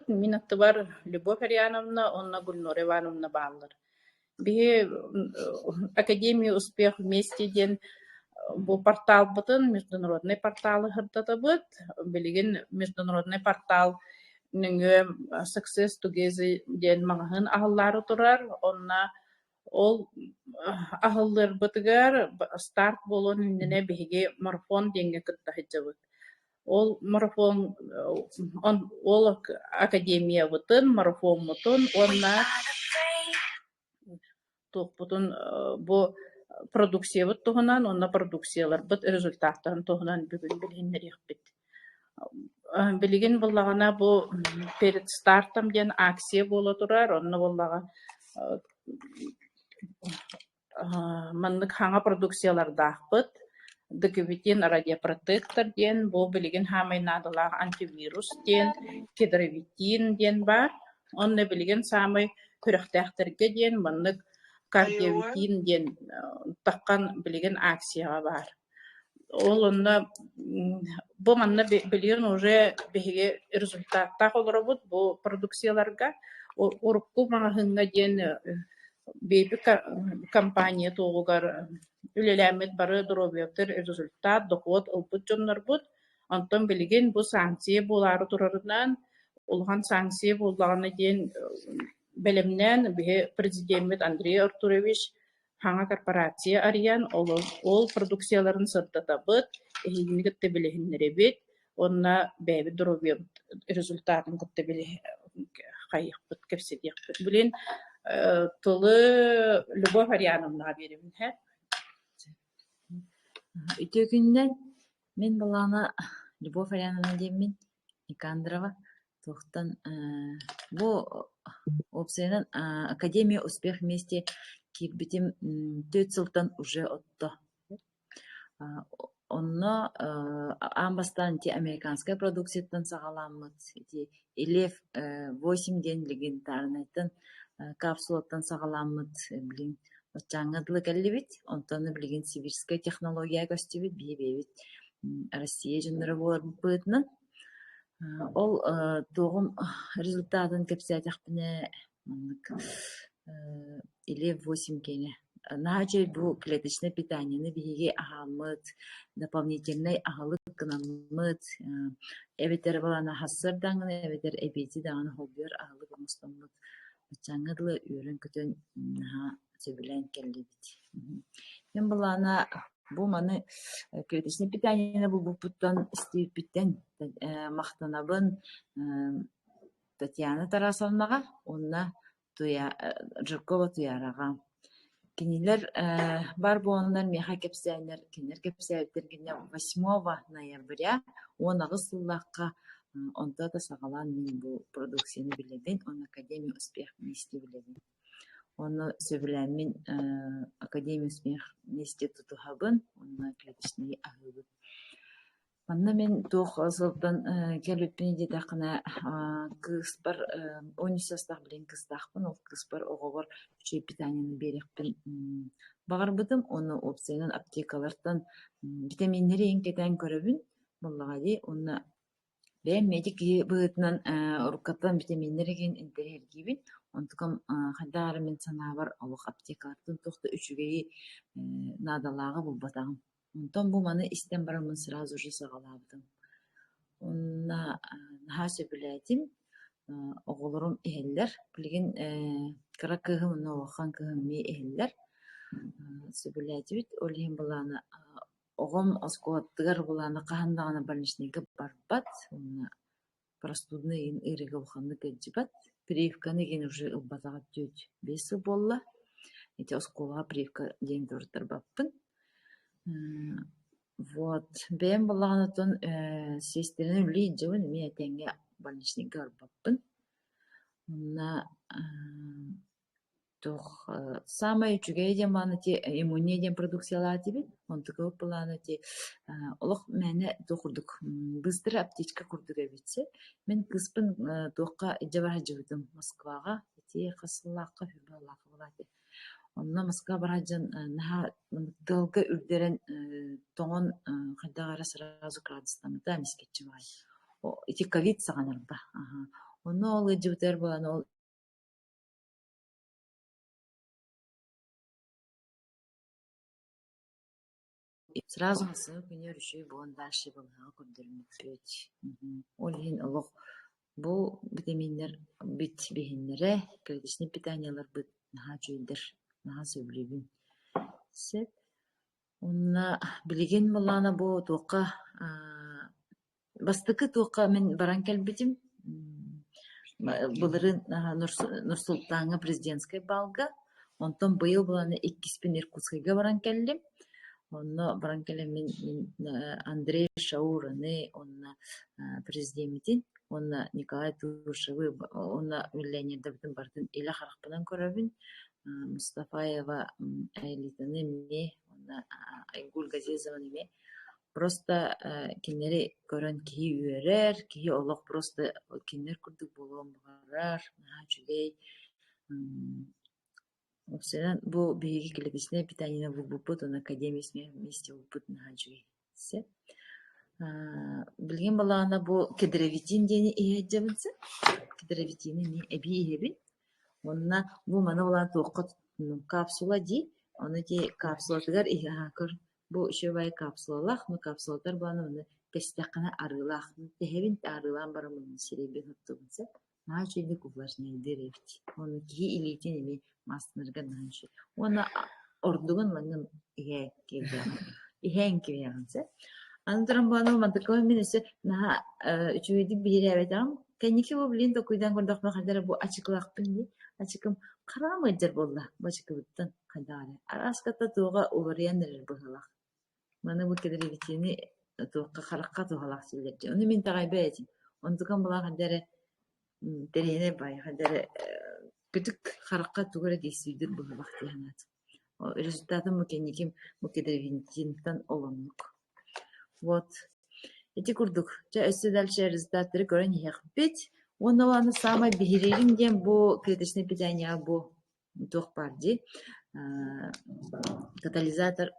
Мин аттыбар Любовь Ариановна уонна Гульнора Ивановна бааллар. Биһи Академия Успех вместе диэн бу порталбытын, международный порталы сырдатабыт. Билигин международный портал нөҥүө Success Together диэн маҕаһыын аһыллаары турар. Онно ол аһыллыырбытыгар старт буолуон иннинэ биһиги марафон диэҥҥэ кытта сылдьабыт. Ол марафон ол академиябытын, марафоммутун уонна туохпутун бу продукциябыт туһунан уонна продукцияларбыт результаттарын туһунан бүгүн билиһиннэриэхпит. Билигин буоллаҕына бу перед стартом диэн акция буола турар, онно буоллаҕа Маннык саҥа продукциялардаахпыт: Декабитин радиопротектор диэн, бу билигин саамай наадалаах антивирус диэн, кедровитин диэн баар. Онно билигин саамай күрэхтээхтэргэ диэн маннык кардиовитин диэн таххан билигин акцияҕа баар. Ол онно бу манна билигин уже биһиги результаттаах олоробут бу продукцияларга. Урукку маҕаһыыҥҥа диэн бэйэбит компания туоҕугар үлэлээммит бары доруобуйабытыгар результат, дохуот ылбыт дьоннорбут. Онтон билигин бу санкция буолаары турарынан, улахан санкция буоллаҕына диэн бэлэмнээн биһи президеммит Андрей Артурович Саҥа корпорация арыйан, ол продукцияларын сырдатабыт, эһигини кытта билиһиннэрэбит уонна бэйэбит доруобуйабыт результатын кытта хайыахпыт, кэпсэтиэхпит. Билин тылы Любовь Ариановнаҕа биэрэбин һэ. Үтүө күнүнэн мин былаана Любовь Ариановна диэммин Никандрова Туохтан бу уопсайынан Академия успех вместе киирбитим 4 сылтан уже отто. Онно аан бастаан ити американскай продукцияттан саҕаламмыт ити Элев 8 диэн легендарнайтан капсулаттан саҕаламмыт билигин баччааҥҥа дылы кэллибит. Онтон билигин сибирскэй технология көстүбүт биһи бэйэбит Россия дьонноро буоларбыт быһыытынан. Ол туоҕум результатын кэпсээтэхпинэ маннык или 8 киэнэ наһаа үчүгэй бу клеточнай питаниены биһиги аһааммыт, дополнительнай аһылык гынаммыт, эбэтэр балаана сарсыардаҥҥына эбэтэр эбиэти даҕаны холбуйар аһылык оҥостоммут баччааҥҥа дылы үөрэн-көтөн наһаа сөбүлээн кэллибит. Мин былаана бу маны клеточнай питаниены булбуппуттан, истибиппиттэн махтанабын Татьяна Тарасовнаҕа уонна Жиркова Туйаараҕа. Кинилэр бар буоланнар миэхэ кэпсээннэр, кинилэр кэпсээбиттэр гинэ 8 ноября 18 сыллаахха онто да саҕалаан мин бу продукцияны билэбин уонна Академия успех вместе билэбин. Уонна сөбүлээммин Академия успех вместе тутуһабын уонна клеточнай аһыыбын. Манна мин туох сылтан кэлбиппин диэтэххинэ, кыыспар 13 саастаах билигин кыыстаахпын, ол кыыспар оҕобор үчүгэй питаниены биэриэхпин баҕарбытым уонна уопсайынан аптекалартан витаминнэри иһин кэтээн көрөбүн буоллаҕа дии уонна Бэйэм медик киһи быһыытынан уруккаттан битэмииннэр игин интэриэһиргиибин. Онтукам хайдах эрэ мин санаабар олох аптекалартан туох да үчүгэйи наадалааҕы булбатаҕым. Онтон бу маны истэн бараммын сразу же саҕалаабытым. Уонна наһаа сөбүлээтим. Оҕолорум иһэллэр. Билигин кыра кыыһым уонна улахан кыыһым эмиэ иһэллэр. Сөбүлээтибит. Ол иһин былаана Оҕом оскуолатыгар былаана хаһан даҕаны больничнайга барбат уонна простудный игин ыарыыга улаханнык ыалдьыбат. Прививканы игин уже ылбатаҕа 4-5 сыл буолла. Ити оскуолаҕа прививка диэн туруттарбаппын. Вот бэйэм буоллаҕына оттон сиэстэрэнэн үлэлии сылдьабын, эмиэ этэҥҥэ больничнайга барбаппын. Уонна Туох саамай үчүгэйэ диэн баҕана ити иммуния диэн продукциялаах этибит, онтукабыт былаана ити олох мээнэ туох курдук быстро аптечка курдук эбит син. Мин кыыспын туохха илдьэ бара сылдьыбытым Москваҕа ити хас сыллаахха февраллаахха буолаат Онно Москва бара сылдьан наһаа тыалга үрдэрэн тоҥон хайдах эрэ сразу градустаммыта эмискэччи баҕайы. Ити ковид саҕанарба. Онно ол ыалдьыбытыгар буолан ол сразу саҥа күнүгэр үчүгэй буолан дальше балыыһаҕа көрдөрүммүппүт. Ол иһин олох бу витаминнэр бит биһиннэрэ, клеточнай питаниеларбыт наһаа үчүгэйдэр, наһаа сөбүлүүбүн. Сөп. Уонна билигин былаана бу туохха бастакы туохха мин баран кэлбитим былырыын Нур-Султаҥҥа президентскэй баалга, онтон быйыл былаана иккиспин Иркутскайга баран кэллим. Онно баран кэлэн мин Андрей Шаураны уонна президеммитин уонна Николай Туршевы уонна миллионердарбытын барытын илэ харахпынан көрөбүн. Мустафаева Аэлитаны эмиэ уонна Айгуль Газизованы эмиэ. Просто кинилэри көрөн киһи үөрэр, киһи олох просто кинилэр курдук буолуон баҕарар, наһаа үчүгэй. Уопсайынан бу биһиги клеточнай питаниены булбуппут уонна Академия вместе булбут наһаа үчүгэй. Сөп. Билигин былаана бу кедровитин диэни иһэ сылдьабын. Кедровитины эмиэ эбии иһэбин. Уонна бу маны булаан туохха туттуннум капсула дии. Ону ити капсулатыгар иһэ көр бу үчүгэй капсулалаах, но капсулатыгар буолан ону тэстэххинэ арыылаах. Тэһэбин арыылаан бараммын сирэйбин оттубун сөп. Наһаа үчүгэйдик увлажняйдыыр эбит. Уонна киһи илиитин эмиэ маастанарга наһаа үчүгэй. Уонна ордугун маҥан иһэ киирдэҕин иһээн киириэҕин сөп. Аны туран буолан мантыкабын мин өссө наһаа үчүгэйдик биһирээбэтэҕим. Кэнники бу билигин толкуйдаан көрдөхпүнэ хайдах эрэ бу ачыкылаахпын дии. Ачыкым хараҕым ыалдьар буолла бу ачыкыбыттан хайдах эрэ. Арааската туоҕа уларыйан эрэр быһыылаах. Маны бу кэдэрибитини туохха харахха туһалаах силлэр дии. Ону мин итэҕэйбэт этим. Онтукам булаах хайдах эрэ интэриэһинэй баҕайы хайдах эрэ күтүк харахха тугу эрэ действуйдуур быһыылаах дии санаатым. Результатым бу кэнниким бу кедровинтинтан олоннук. Вот. Ити курдук. Дьэ өссө дальше результаттары көрөн иһиэхпит. Уонна аны саамай биһириирим диэн бу клеточное питание бу туох баар дии катализатор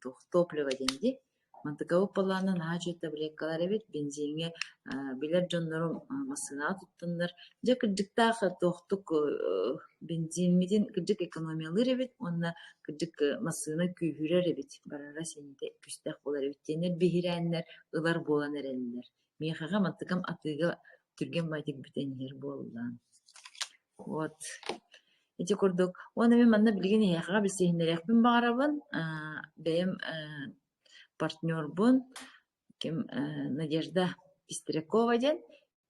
туох топливо диэн дии. Мантыкабыт былаана наһаа үчүгэй таблеткалар эбит, бензиҥҥэ билэр дьоннорум массыынаҕа туттаннар, дьэ кырдьыктаах туохтук бензиммитин кырдьык экономиялыыр эбит уонна кырдьык массыына күүһүрэр эбит, барара сэниэтэ күүстээх буолар эбит диэннэр биһирээннэр ылар буолан эрэллэр. Миэхэҕэ мантыкам атыыга түргэн баҕайытык бүтэн иһэр буолла. Вот. Ити курдук. Уонна мин манна билигин эһиэхэҕэ билсиһиннэриэхпин баҕарабын. Бэйэм партнербун ким Надежда Пестрякова диэн.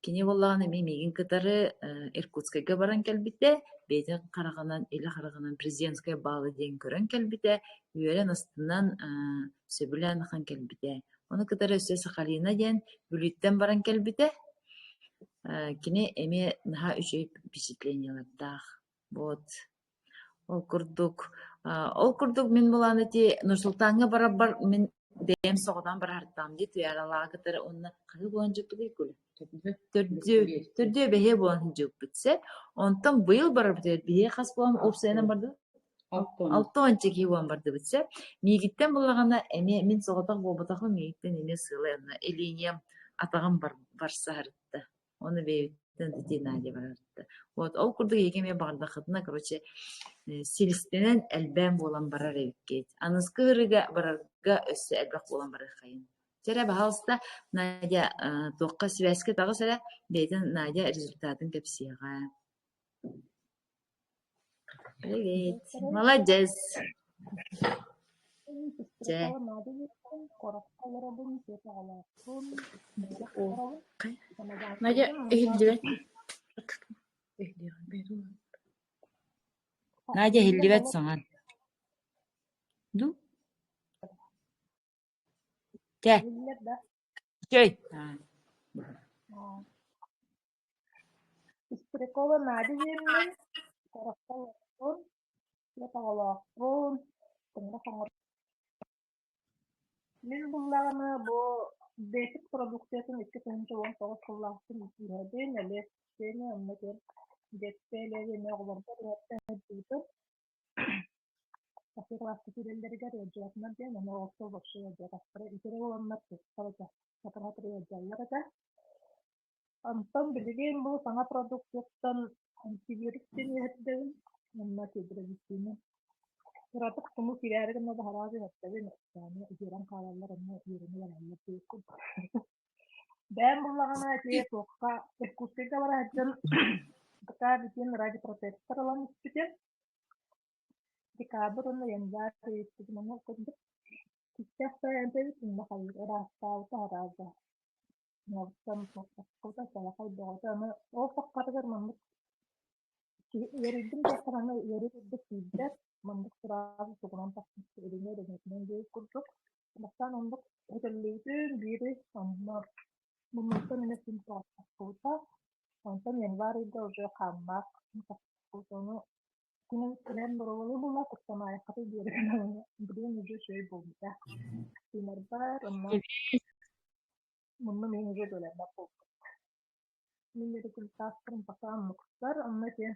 Кини буоллаҕына эмиэ миигин кытары Иркутскайга баран кэлбитэ. Бэйэтин хараҕынан, илэ хараҕынан президентскай баалы диэн көрөн кэлбитэ. Үөрэн, астынан, сөбүлээн ахан кэлбитэ. Ону кытары өссө Сахалина диэн Бүлүүттэн баран кэлбитэ. Кини эмиэ наһаа үчүгэй впечатлениелардаах. Вот. Ол курдук, ол курдук мин булаан ити Нур-Султаҥҥа барарбар мин бэйэм соҕотоон бараһартаам дии Туйааралааҕы кытары уонна хаһыы буолан дьыппытый Коля? Төрдүө, төрдүө бэһиэ буолан сылдьыбыппыт сөп. Онтон быйыл барарбытыгар биһиги хас буолан уопсайынан бардыбыт? 60 киһи буолан бардыбыт сөп. Миигиттэн буллаҕына эмиэ мин соҕотох буолбатахпын миигиттэн эмиэ сыалай онно илиниям атаҕым барсаһарытта. Ону бэйэбиттэн ити Надя барарытта. Вот ол курдук эһиги эмиэ баҕардаххытына короче силистэнэн элбээн буолан барар эбиккит. Аныскы ыарыыга барарга өссө элбэх буолан барыаххайын. Чэ эрэ, баһаалыста, Надя туохха сибээскэ таҕыс эрэ, бэйэтин Надя результатын кэпсиэҕэ. Привет. Молодец. Чэ. Надя иһиллибэт. Надя иһиллибэт саҥан. Ду? Чэ. Чэй. Пестрякова Надя диэммин, куоракка олоробун, түөрт оҕолоохпун, тыҥырах оҥор Мин буллаҕына бу бэйэтин продукциятын 2019 сыллаахпын иһэбин, элиэстэни онно көр детскэй элиэни оҕолорбор уһаттан сылдьыбытым. Бастакы кылааска киирэллэригэр ыалдьыбатынар диэн, ону оҕолор вообще ыалдьыбатахтара. Итирик буоланнар туттар этэ, сотору-сотору ыалдьаллар этэ. Онтон билигин бу саҥа продукцияттан антивирус диэн үөһэрдэбин уонна кедровицины. Кыратык тумус ирээри гына да араас үһэртэбин, аны үһүөрэн хаалаллар, онно үөрэнэ бараллар диэбит курдук. Бэйэм буллаҕына ити туохха Иркутскайга бара сылдьан ДК бүтүн радиопротектор ылан испитим. Декабрь уонна январь ыйыппытым онно курдук. Кистээх эбит уонна хайыыр ыраастаабыта арааза. Уҥуоҕуттан туохтаспыта салахай бөҕөтө аны ол саххатыгар маннык киһи ыарыйдым диэххэ аны ыарыы курдук киирбэт маннык сразу тугунан тахсыбыт илиҥҥэ эрэҥэтинэн диэбит курдук бастаан оннук өтөллүбүтүн биири онно муннуттан эмэ син тахсыбыта онтон январь ыйга уже хааннаах тахсыбыт ону күнүн кэлэн боруобалыы буолла куттанаайаххытый диэри билигин уже үчүгэй буолбута тыынарбар онно Муннум иһин уже төлөммөт буолбут. Мин результаттарым пока оннуктар. Онно ити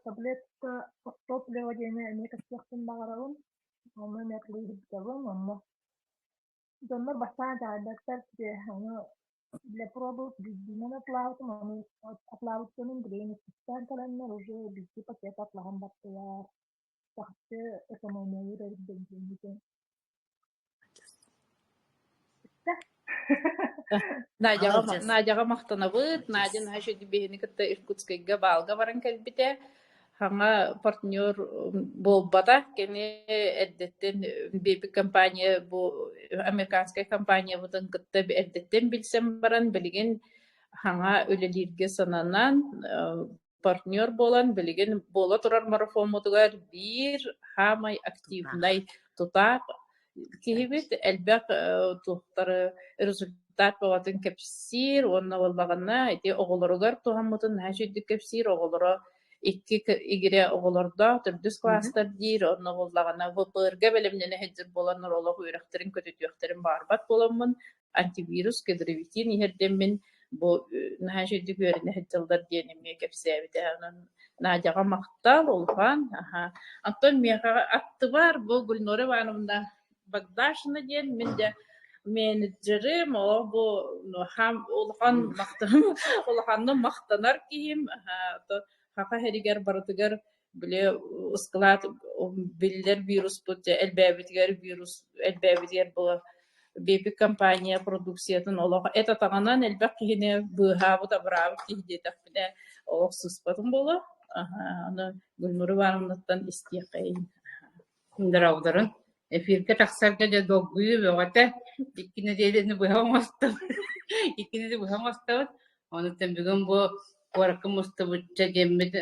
таблетка от топлива диэни эмиэ кэпсиэхпин баҕарабын. Онно эмиэ атылыыһыттабын. Онно дьоннор бастаан итэҕэйбэттэр дии. Ону для пробы биирдиинэн атылаабытым. Ону атылаабыттарын билигин иккистээн кэлэннэр уже биирдии пакет атылаһан бардылар. Чахчы экономиялыыр эбит бензиҥҥитин. Надяҕа Молодец. Надяҕа махтанабыт. Надя наһаа үчүгэй биһини кытта Иркутскайга баалга баран кэлбитэ. Хаҥа партнер буолбата. Кини эрдэттэн биэбит компания бу американскай компаниябытын кытта эрдэттэн билсэн баран билигин хаҥа үлэлииргэ сананан партнер буолан билигин буола турар марафоммутугар биир саамай активнай тутаах киһибит элбэх туохтары результат бөҕөтүн кэпсиир уонна буоллаҕына ити оҕолоругар туһаммытын наһаа үчүгэйдик кэпсиир оҕолоро икки игирэ оҕолордоох төрдүс класстар диир онно буоллаҕына ВПР-га бэлэмнэнэ сылдьар буолан олох үөрэхтэрин көтүтүөхтэрин баҕарбат буоламмын антивирус кедровитин иһэрдэммин бу наһаа үчүгэйдик үөрэнэ сылдьаллар диэн эмиэ кэпсээбитэ. Онон Надяҕа махтал улахан. Аха. Оттон миэхэ аттыбар бу Гульнура Ивановна Богдашина диэн мин дьэ менеджерим, оо бу улахан улаханнык махтанар киһим. Саха сиригэр барытыгар били ыскылаат биллэр вируспут элбээбитигэр вирус элбээбитигэр була биэпик компания продукциятын олох эт атаҕынан элбэх киһини быыһаабыт абыраабыт киһи диэтэхпинэ олох сыыспатым буолуо аны Гульнура Ивановнаттан истиэххэйин Здоровдарын. Эфиргэ тахсарга дьэ долгуйуу бөҕөтө. Икки нэдиэлэни быһа оҥостобут. Икки нэдиэлэ быһа оҥостобут. Онуттан бүгүн бу куоракка мустубучча диэммит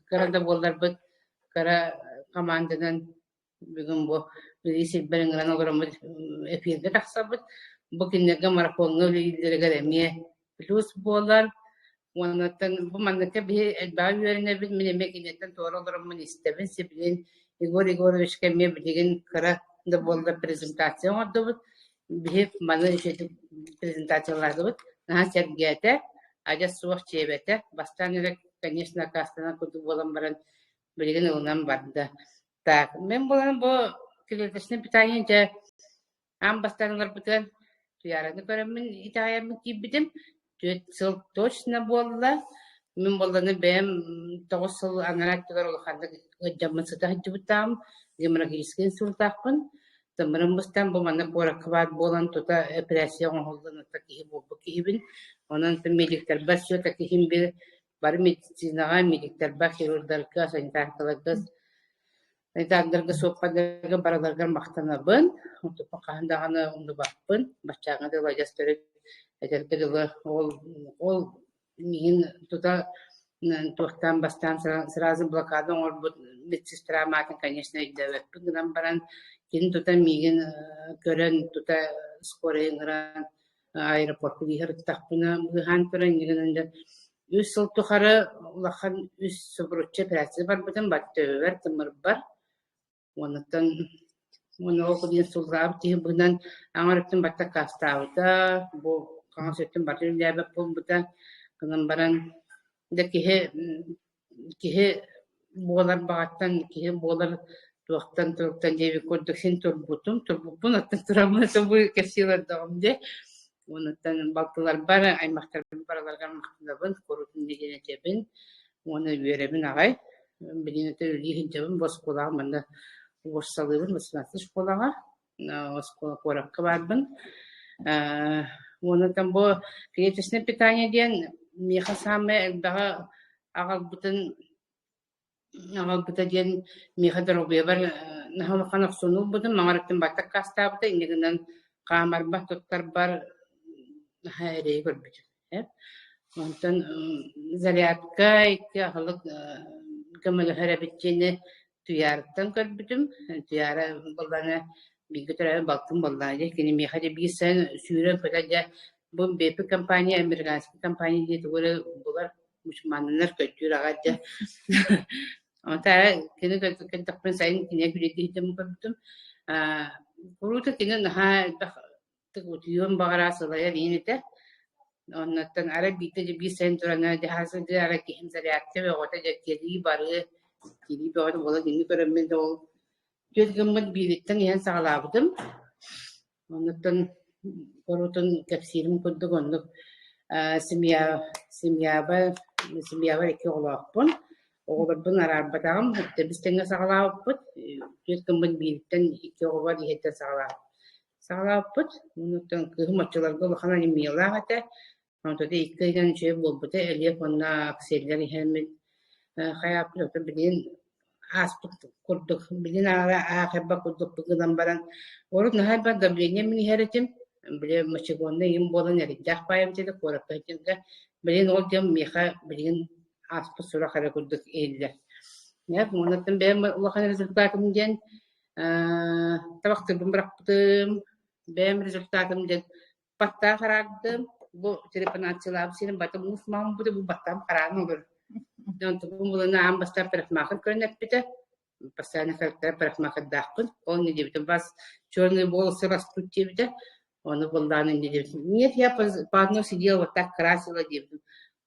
кыра да буолларбыт кыра хамаанданан бүгүн бу билии сирбэр ыҥыран олороммут эфиргэ тахсабыт. Бу кинилэргэ марафоҥҥа үлэлииллэригэр эмиэ плюс буолар. Уоннаттан бу манныкка биһи элбэҕи үөрэнэбит, мин эмиэ киниттэн туора олороммун истэбин, сибилин Егор Егоровичка эмиэ билигин кыра да буоллар презентация оҥордубут. Биһи маны үчүгэйдик презентациялаатыбыт. Наһаа сэргээтэ, адьас суох чиэбэтэ. Бастаан эрэ, конечно, аккаастанар курдук буолан баран, билигин ылынан барда. Так, мин буолан бу клеточное питание дьэ Аан бастаан ыларбытыгар Туйаараны көрөммүн итэҕэйэммин киирбитим. Түөрт сыл точно буолла. Мин буолланы бэйэм 9 сыл анараа өттүгэр улаханнык ыалдьаммын сыта сылдьыбыттааҕым. Геморрагическай инсультаахпын. Тымырым быстан бу манна куоракка баар буолан тута эпэрээссийэ оҥоһуллан ата киһи буолбут киһибин. Онон медиктарбар все-таки иһин бир бары медицинаҕа, медиктарбар, хирурдарга, санитаркаларга Редакторга, суоппардарга барыларыгар махтанабын. Онтукпун хаһан даҕаны умнубаппын. Баччааҥҥа дылы адьас төрүт этэргэ дылы ол ол миигин тута туохтаан бастаан сразу блокада оҥорбут медсестра аатын, конечно, өйдөөбөппүн гынан баран, кини тута миигин көрөн, тута скорай ыҥыран аэропортка бииһэ ырыттахпына быыһаан туран гынан Үс сыл тухары улахан үс субуруччу операция барбытым, баттыыбар, тымырбар. Уонуттан уонна ол диэн сыллаабыт киһи быһынан аҥар өттүн барыта аккаастаабыта, бу хаҥас өттүн барыта үлэлээбэт буолбута. Гынан баран да киһи киһи буолар баҕаттан, киһи буолар туохтан туруктан диэбит курдук син турбутум, турбуппун оттон тураммын бу кэпсии олордоҕум дии. Уонуттан балтыларбар, аймахтарбар барыларыгар махтанабын, куруутун диэн этэбин уонна үөрэбин аҕай. Билигин это үлэлии сылдьабын, бу оскуолаҕа манна уопсалыыбын, 18 школаҕа, оскуола куоракка баарбын. Уонна бу клеточное питание диэн миэхэ саамай элбэҕи аҕалбытын Аҕалбыта диэн миэхэ доруобуйабар наһаа улахан охсууну ылбытым, маҥар өттүн баттах хаастаабыта, инньэ гынан хаамарбар, туттарбар наһаа эрэйи көрбүтүм. Онтон зарядка икки аһылык көмөлөһөр эбит диэни Туйаарыттан көрбүтүм. Туйаара буоллаҕына бииргэ төрөөбүт балтым буоллаҕа дии. Кини миэхэ дьэ биир сайын сүүрэн-көтөн дьэ бу Бепи компания, американскай компания дии тугу эрэ булар мусульманнар көрдүүр аҕай дьэ. Онто кини көрдөхпүн сайын кинигэ күлэйдиһитим көрбүтүм. Куруута кини наһаа элбэх утуйуон баҕара сылайар иин этэ. Оннуттан арай биирдэ дьэ биир сайын туран дьаһаа арай киһим зарядка бөҕөтө дьэ кэлии барыы кэлии бөҕөтө буолан кинини көрөммүн да ол түөрт гыммыт биириттэн иһэн саҕалаабытым. Оннуттан куруутун кэпсиирим курдук оннук семья семьябар семьябар икки оҕолоохпун. Оҕолорбун араарбатаҕым, тэбис тэҥҥэ саҕалаабыппыт. Түөрт гыммыт биириттэн икки оҕобор иһиттэн саҕалаабыппыт. Оннуттан кыыһым оччолорго улахан анемиялаах этэ. Онтон икки ыйынан үчүгэй буолбута, Элиэп уонна Акселлэр иһэммит хайааппыт оттон билигин ааспыт курдук, билигин аахайбат курдук гынан баран, урут наһаа элбэх давление мин иһэр этим, били мочегоннай им буолан эрэйдээх баайым этэ куоракка сылдьарга, билигин ол дьон миэхэ билигин ааспыт сурах эрэ курдук иһиллэр. Оннуттан бэйэм улахан результатым диэн табахтыырбын бырахпытым, бэйэм результатым диэн Баттаах хараардым, бу трепанациялаабыт сирим бата муус маҥан бу баттаам хараан олорор. Онтубун булан аан бастаан парикмахер көрөн эппитэ. Постоянно характера парикмахердаахпын. Ол не диэбитим вас черные волосы растут диэбитэ. Ону буллаан инньэ диэбитим. Нет, я по одной сидела вот так красила диэбитим.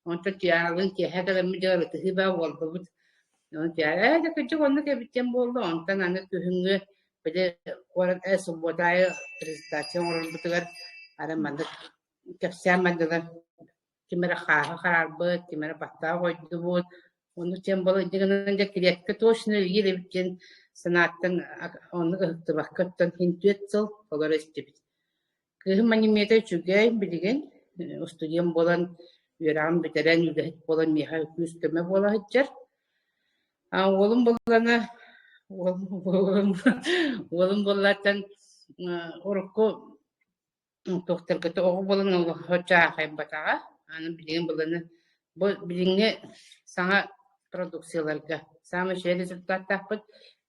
Онтон Туйааралыын киэһэ кэлэммит дьэ ырытыһыы баа буоллубут. Онон Туйаара ээ дьэ кырдьык оннук эбит диэн буолла. Онтон аны күһүҥҥү били куорат ээ суббота аайы презентация оҥорорбутугар ары маннык кэпсээн бардылар. Ким эрэ хааһы хараарбыт, ким эрэ баттаах ойдубут. Оннук диэн буола инньэ гынан дьэ клетка точно үлэлиир эбит диэн санааттан оннук ыһыктыбакка оттон иһин түөрт сыл толору истибит. Кыыһым анимета үчүгэй билигин, устудьуон буолан үөрэҕин бүтэрэн, үлэһит буолан миэхэ күүс-көмө буола сылдьар. А уолум буоллаҕына уолум уолум буоллааттан урукку туохтаргыта оҕо буолан олоххо аахайбатаҕа. Аны билигин быланы бу билиҥҥи саҥа продукцияларга саамай үчүгэй результаттаахпыт.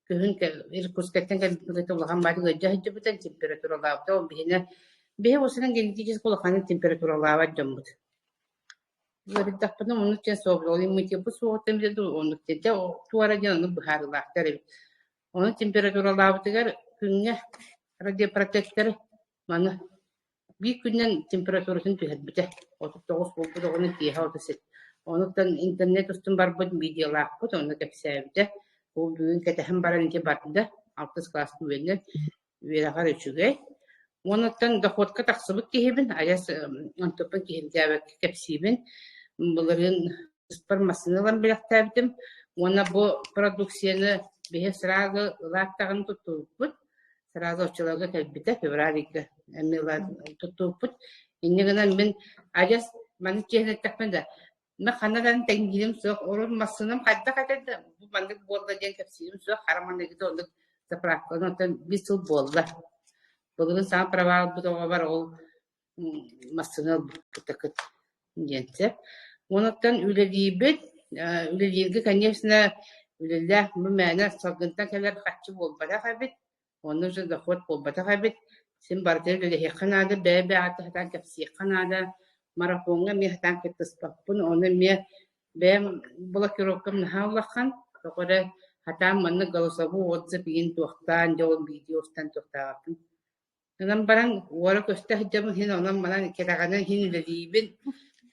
Күһүн Иркутскайтан кэлбит улахан баайдык ыалдьа сылдьыбыта, температуралаабыта. Ол биһинэ биһи осунан генетически улаханнык температуралаабат дьоммут. Ыарыйдахпына оннук диэн суох, иммунитеппыт суоҕуттан билэ дуу, оннук диэн. Дьэ, туора диэн оннук быһаарыылаахтар эбит. Ону температуралаабытыгар күҥҥэ радиопротектор Маны биир күнүнэн температуратын түһэрбитэ. 39 буолбут оҕону киэһэ 37. Онуттан интернет устун барбыт видеолаахпыт, онно кэпсээбитэ. Ол бүгүн кэтэһэн баран ити барда. Алтыс кылааска үөрэнэ. Үөрэҕэр үчүгэй. Уонуттан доходка тахсыбыт киһибин, айас онтуппун киһиргээбэккэ кэпсиибин. Былырыын Ыспар массыына ылан бэлэхтээбитим уонна бу продукцияны биһи сразу ылаат даҕаны туттубуппут. Сразу оччолорго кэлбитэ, февраль ыйга эмиэ ылаат туттубуппут. Инньэ гынан мин адьас маннык чиэһинэ эттэхпинэ да, мин ханна даҕаны тэҥниирим суох, урут массыынам хайдах этэ да, бу маннык буолла диэн кэпсиирим суох, хара маҥнайгыта оннук заправканы оттон биир сыл буолла. Былырыын саҥа провалбыт оҕобор ол массыына ылбыппытакыт диэн сөп. Онуттан үлэлиибит. Үлэлииргэ, конечно, үлэлээх бу мээнэ салгынтан кэлэр харчы буолбатах эбит. Онно уже доход буолбатах эбит. Син барытын үлэлэһиэххэ наада, бэйэ-бэйэҕэ сатаан кэпсиэххэ наада. Марафоҥҥа эмиэ сатаан кыттыспаппын. Ону эмиэ бэйэм блокировкам наһаа улахан. Тоҕо эрэ сатаан маннык голосовой отзыв игин туохтаан, дьэ ол видео устан туохтаабаппын. Гынан баран уора-көстө сылдьабын иһин онон-манан кэтэҕинэн иһин үлэлиибин.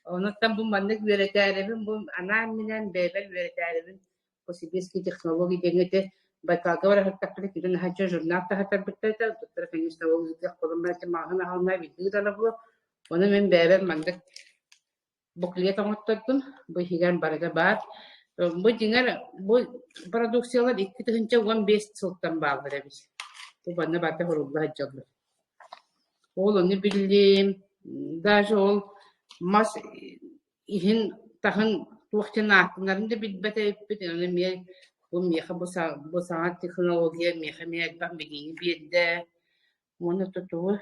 Онуттан бу маннык үөрэтээрэбин, бу анаан-минээн бэйэбэр үөрэтээрэбин по сибирской технологии диэҥҥэ ити Байкалга бара сырыттахпына кини наһаа журнал таһатарбыттар этэ. Доктора, конечно, ол ыытыах буолан баран маҕаһыын аһылынна видео буо. Ону мин бэйэбэр маннык буклет оҥоттордум. Бу иһигэр барыта баар. Бу дьиҥэр бу продукциялар 2015 сылтан бааллар эбит. Бу манна барыта сурулла сылдьаллар. Ол ону биллим. Даже ол мас иһин таһын туох диэн ааттанарын да билбэт эбиппит. Ону эмиэ бу миэхэ бу бу саҥа технология миэхэ эмиэ элбэх билиини биэрдэ. Уонна тутугу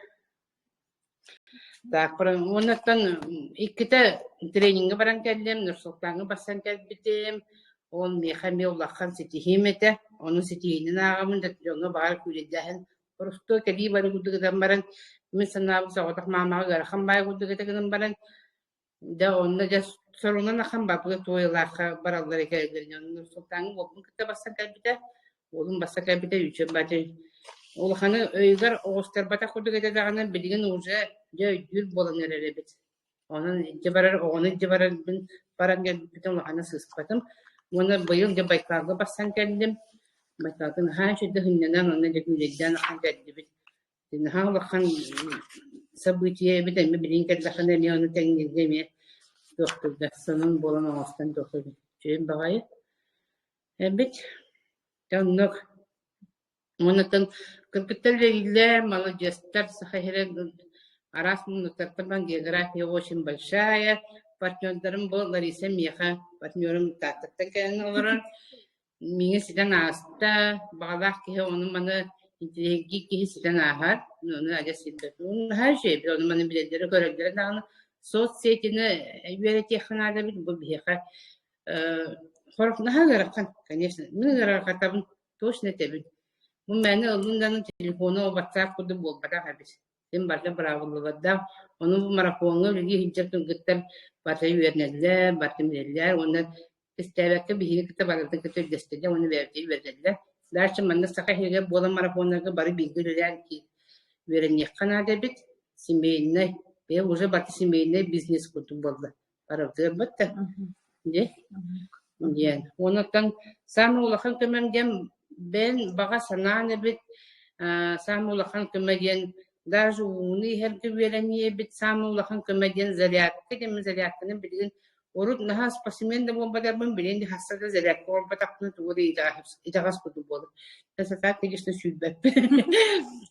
Так, уоннаттан иккитэ тренингэ баран кэллим, Нур-Султаҥҥа барсан кэлбитим. Ол миэхэ эмиэ улахан ситиһиим этэ. Ону ситиһиинэн ааҕабын да дьоҥҥо баҕар күүлэйдээһин боростуой кэлии бары курдук гынан баран, мин санаабыт соҕотох маамаҕа ыарахан баай курдук этэ гынан баран, Дьэ онно дьэ сорунан ахан бабыга туойалаахха бараллара кэлэллэрин онно Нур-Султаҥҥа уолбун кытта барсан кэлбитэ. Уолум барсан кэлбитэ үчүгэй баҕайы улаханы өйүгэр оҕустарбатах курдук этэ даҕаны билигин уже дьэ өйдүүр буолан эрэр эбит. Онон илдьэ барар оҕону илдьэ барарбын баран кэлбитим улаханы сыыспатым. Уонна быйыл дьэ Байкалга барсан кэллим. Байкалга наһаа үчүгэйдик сынньанан онно дьэ күүлэйдээн ахан кэллибит. Наһаа улахан событие эбит эмиэ билигин кэллэххинэ эмиэ ону тэҥнииргэ эмиэ туохтуурга сонун буолан оҥостон туох эбит үчүгэй баҕайы эбит. Дьэ оннук. Уоннаттан кыргыттар үлэлииллэр, маладьыастар, Саха сирэ араас муннуктартан география очень большая. Партнердарым бу Лариса миэхэ партнерым Тааттаттан кэлэн олорор. Миигин ситэн ааста, баҕалаах киһи ону-маны интириэһиргиир киһи ситэн ааһар, ону адьас сирбэт. Наһаа үчүгэй, ону-маны билэллэрэ, көрөллөрө даҕаны соцсетини үөрэтиэххэ наада эбит, бу биһиэхэ сорох наһаа ыарахан, конечно, мин ыарырҕатабын, точно этэбин. Бу мээнэ ыллын даҕаны телефону WhatsApp курдук буолбатах эбит. Син барыта быраабыллалардаах. Ону бу марафоҥҥа үлэлии сылдьар кыргыттар барыта үөрэнэллэр, барыта билэллэр уонна кистээбэккэ биһиги кытта барыбытын кытта үллэстэллэр уонна бэйэбитин үөрдэллэр. Дальше манна Саха иһигэр буолан марафоннарга бары бииргэ үлэлээн үөрэниэххэ наада эбит. Семейнай, бэйэ уже барыта семейнай бизнес курдук буолла. Барыбытыгар да. Дьэ, диэн. Онуттан саамай улахан көмөм диэн бэйэн баҕа санаан эбит, саамай улахан көмө диэн даже ууну иһэргэ үөрэнии эбит, саамай улахан көмө диэн зарядка диэн зарядканы билигин урут наһаа спортсмен да буолбатарбын билигин да хаста да зарядка оҥорботохпуна тугу да итэҕэс курдук буолар. Сатаан конечно сүүрбэппин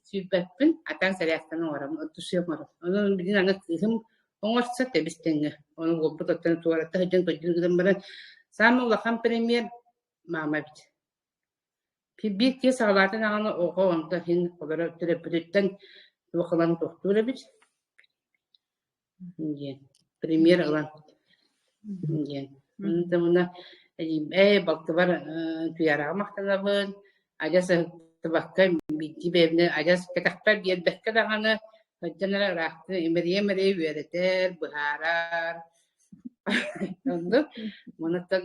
сүүрбэппин, а так зарядканы оҥоробун, от души оҥоробун. Онон билигин аны кыыһым оҥорсо тэбис-тэҥҥэ. Ону уолбут оттон туората сылдьан көрдүүр гынан баран, саамай улахан премьер маама эбит. Биир киһи саҕалаатын аҕаны оҕо онтон иһин олоро төрөппүтүттэн туох ылан туохтуур эбит диэн премьер ылан диэн. Онно ээ балтыбар Туйараҕа махтанабын, адьас ыһыктыбакка биирдии бэйэбинэн адьас кэтэхпэр биэрбэккэ даҕаны сылдьан эрэ ыраахтан имэрийэ-имэрийэ үөрэтэр, быһаарар. Оннук. Онуттан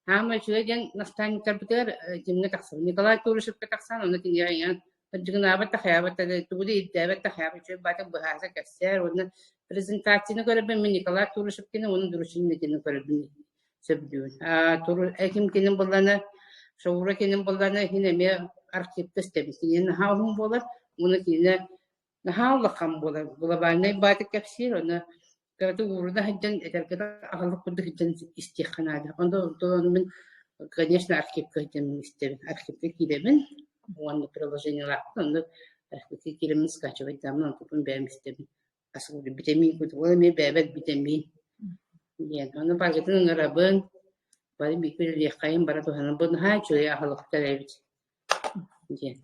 хаама үчүгэй диэн наставниктарбытыгар кимҥэ тахсабын. Николай Турышевка тахсан, онно киниэхэ ийэн кырдьыгынаабат да хайаабат да тугу да ирдээбэт да хайаабат үчүгэй баатын быһаарса кэпсээр уонна презентацияны көрөрбүн мин Николай Турышевкины уонна Дручинникины көрөрбүн сөбүлүүбүн. Ким кинин буллана, Шаура кинин буллана иһин эмиэ архивка истэбин. Кинини наһаа уһун буолар, уонна кинини наһаа улахан буолар. Глобальнай бааты кэпсиир, онно кыратык ууруна сылдьан, этэргэ аҕалык курдук сылдьан истиэххэ наада. Онно мин, конечно, архивка сылдьан истэбин. Архивка киирэбин уонна приложениелаахпын, онно архивка киирэммин скачивайдааммын, онтуппун бэйэм истэбин. Битэмиин курдук, ол эмиэ бэйэбэр битэмиин диэн. Ону барытын ыҥырабын, бары бииргэ үлэлиэххэйин, бары туһанабын, наһаа үчүгэй аһылыктар эбит диэн.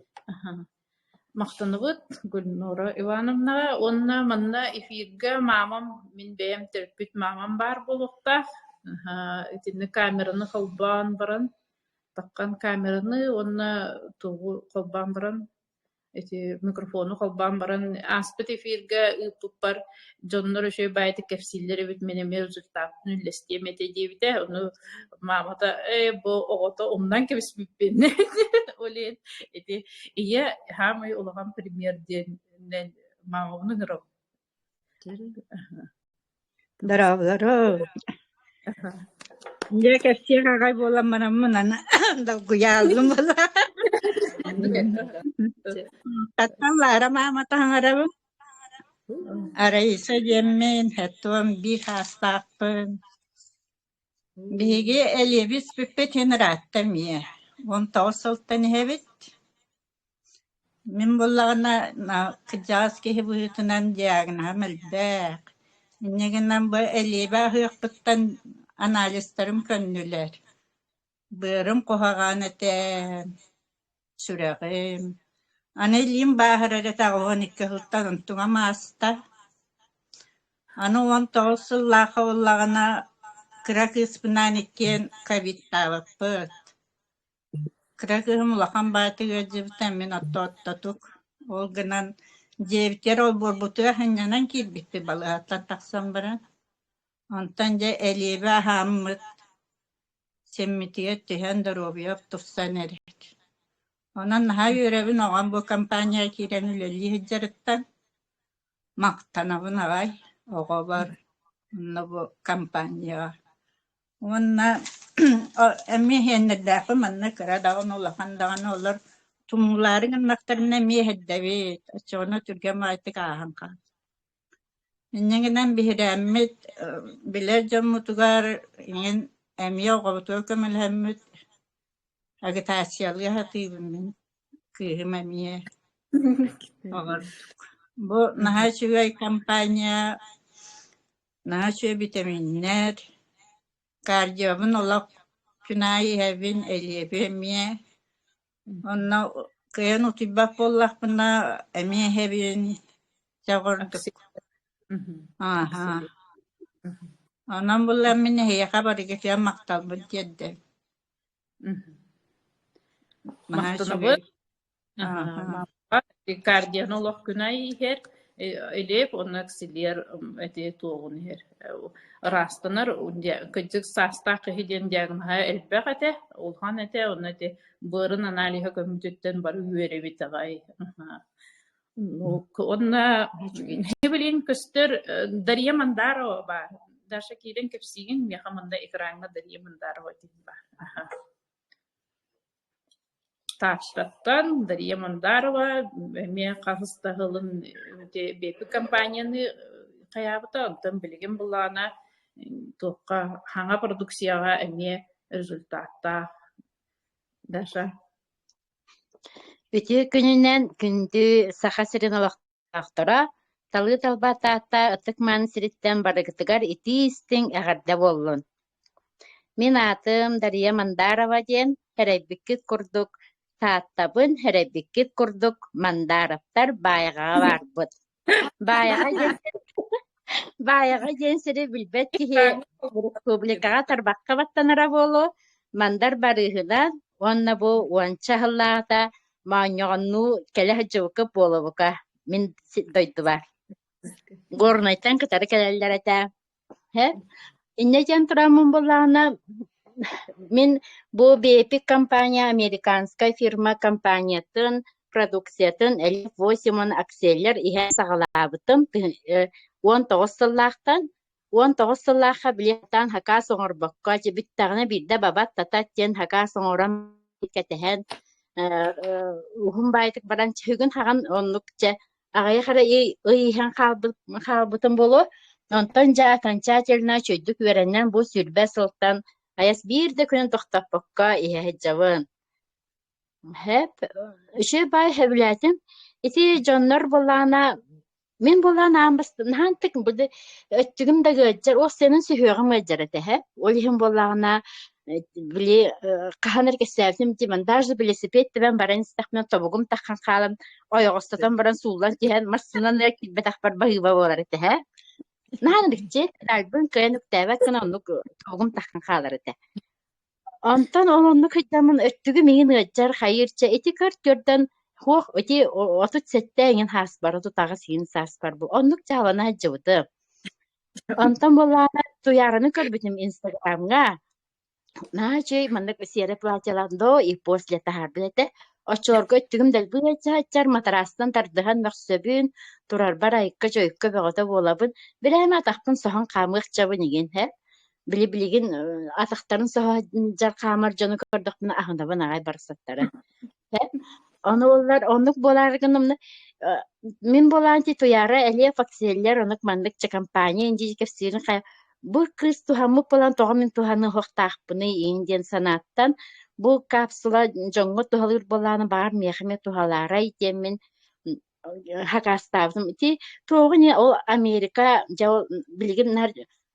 Махтанабыт Гульнура Ивановнаҕа уонна манна эфиргэ маамам, мин бэйэм төрөппүт маамам баар буолуохтаах. Итиннэ камераны холбоон баран, таххан камераны уонна тугу холбоон баран Ити микрофону холбоон баран ааспыт эфиргэ ыыппыппар дьоннор үчүгэй баайытык кэпсииллэр эбит, мин эмиэ результаппын үллэстиэм этэ диэбитэ. Ону маамата ээ бу оҕото умнан кэбиспиппин ол иһин ити ийэ саамай улахан пример диэнинэн маамабын ыҥырабын. Дорооболору. Дьэ кэпсиэх аҕай буолан бараммын аны долгуйааллым буола. Таттан Лара маамата хаҥарабын. Раиса диэммин, 71 саастаахпын. Биһиги Элиэбис бүппүт иһин ыраатта эмиэ. 19 сылтан иһэбит. Мин буоллаҕына кырдьаҕас киһи быһыытынан диагноһым элбэх. Инньэ гынан бу Элиэбэ аһыахпыттан анализтарым көннүлэр. Быарым куһаҕан этэ, сүрэҕим. Аны илиим бааһырар этэ 82 сылтан онтугам ааста. Аны 19 сыллаахха буоллаҕына кыра кыыспынаан иккиэн ковидтаабыппыт. Кыра кыыһым улахан баатыгар ыалдьыбыта, мин оттоототук. Ол гынан дьиэбитигэр олбуорбутугар сынньанан киирбиппит балыыһаттан тахсан баран. Онтон дьэ элиэбэ аһааммыт Симмитигэр түһэн доруобуйа тупсан эрэр. Онон наһаа үөрэбин оҕом бу компанияҕа киирэн үлэлии сылдьарыттан. Махтанабын аҕай оҕобор уонна бу компанияҕа. Уонна эмиэ иһиэннэрдээхпин манна кыра даҕаны улахан даҕаны олор тумуулаары гыннахтарына эмиэ иһэрдэбит. Оччоҕуна түргэн баҕайытык ааһан хаалар. Инньэ гынан биһирээммит, билэр дьоммутугар иҥин эмиэ оҕобутугар көмөлөһөммүт агитациялыы сатыыбын мин, кыыһым эмиэ оҕордук. Бу наһаа үчүгэй компания, наһаа үчүгэй битэмииннэр, кардиобун олох күн аайы иһэбин, элиэби эмиэ. Онно кыайан утуйбат буоллахпына эмиэ иһэбин, чэ ордук. Ааһа. Онон булла мин эһиэхэ барыгытыгар махталбын тиэрдэбин. Наһаа үчүгэй. Махтанабыт. Кардианы олох күн аайы иһэр, илиэп уонна аксилиэр эти туоҕун иһэр. Ыраастанар, кырдьык саастаах киһи диэн диагноһа элбэх этэ, улахан этэ, уонна ити быарын аналиһа көммүтүттэн бары үөрэбит аҕай. Уонна билигин көстөр Дарья Мандарова баар. Даша киирэн кэпсиигин, миэхэ манна экраҥҥа Дарья Мандарова диэн баар. Тааттаттан Дарья Мандарова эмиэ хаһыс да сылын ити Бепи компанияны хайаабыта, онтон билигин былаана туохха хаҥа продукцияҕа эмиэ результаттаах. Даша. Үтүө күнүнэн күндү Саха сирин олохтоохторо, талыы-талба Таатта ытык-мааны сириттэн барыгытыгар итии-истиҥ эҕэрдэ буоллун! Мин аатым Дария Мандарова диэн, сэрэйбиккит курдук Тааттабын, сэрэйбиккит курдук Мандаровтар Баайаҕаҕа баарбыт. Баайаҕа диэн Баайаҕа диэн сири билбэт киһи республикаҕа тарбахха баттанара буолуо, Мандар Барыыһынан уонна бу уонча сыллааҕыта моонньоҕоннуу кэлэ сылдьыбыккыт буолуо мин дойдубар. Горнайтан кытары кэлэллэр этэ. Һэ? Инньэ диэн тураммын буоллаҕына, мин бу Бепик компания американскай фирма компаниятын продукциятын Элиф Восемон акселлер иһэн саҕалаабытым 19 сыллаахтан 19 сыллаахха билиэттаан хакаас оҥорбокко дьэ бүттэҕинэ биирдэ бабат татат диэн хакаас оҥорон кэтэһэн уһун баайтык баран сүгүн хаҕан оннук дьэ аҕыйах эрэ ый иһэн хаалбытым буолуо. Онтон дьэ окончательно үчүгэйдик үөрэнэн бу 20 сылтан айас биир да күнүн тохтоппокко иһэ сылдьабын. Һэп, үчүгэй баай сөбүлээтим. Ити дьоннор буоллаҕына мин буоллаҕына аан бастаан наһаантык били өттүгүм да ыалдьар, ол сыанан сүһүөҕүм ыалдьар этэ һэ. Ол иһин буоллаҕына били хаһан эрэ кэпсээбитим дии, даже велосипед тэбэн баран истэхпинэ тобугум таххан хаалан ойоҕостотон баран сууллан түһэн массыынаны эрэ киирбэтэхпэр баһыыба буолар этэ һэ. Наһаа ынырыкчы, педальбын кыайан үктээбэт гына оннук тобугум таххан хаалар этэ. Онтон ол оннук сылдьаммын өттүгүм иҥин ыалдьар, хайыыр чэ ити көр көрдөн суох ити 37 эҥин сааспар, 38 иҥин сааспар бу оннук дьаалана сылдьыбытым. Онтон буоллаҕына Туйаараны көрбүтүм Инстаграмҥа. Наһаа үчүгэй маннык серый платьелаах до и после таһаарбыт этэ. Оччолорго өттүгүм дэлби ыалдьааччар, матараастан тардыһан мөхсөбүн, турарбар айыкка-дьойукка бөҕөтө буолабын. Бирээмэ атахпын соһон хаамыахчабын игин һэ. Били билигин атахтарын соһо дьар хаамар дьону көрдөхпүнэ аһынабын аҕай барсаттара. Ону оллар оннук буолаары гыннымна. Мин буолаан ити Туйаара Элиэ Факселлер оннук маннык чэ компания инди кэпсиирин хайа бу кыыс туһаммыт буолан тоҕо мин туһаныахтаахпыный иин диэн санааттан бу капсула дьоҥҥо туһалыыр буоллаҕына баҕар миэхэ эмиэ туһалаарай диэммин хакаастаабытым. Ити туоҕу не ол Америка дьэ ол билигин нар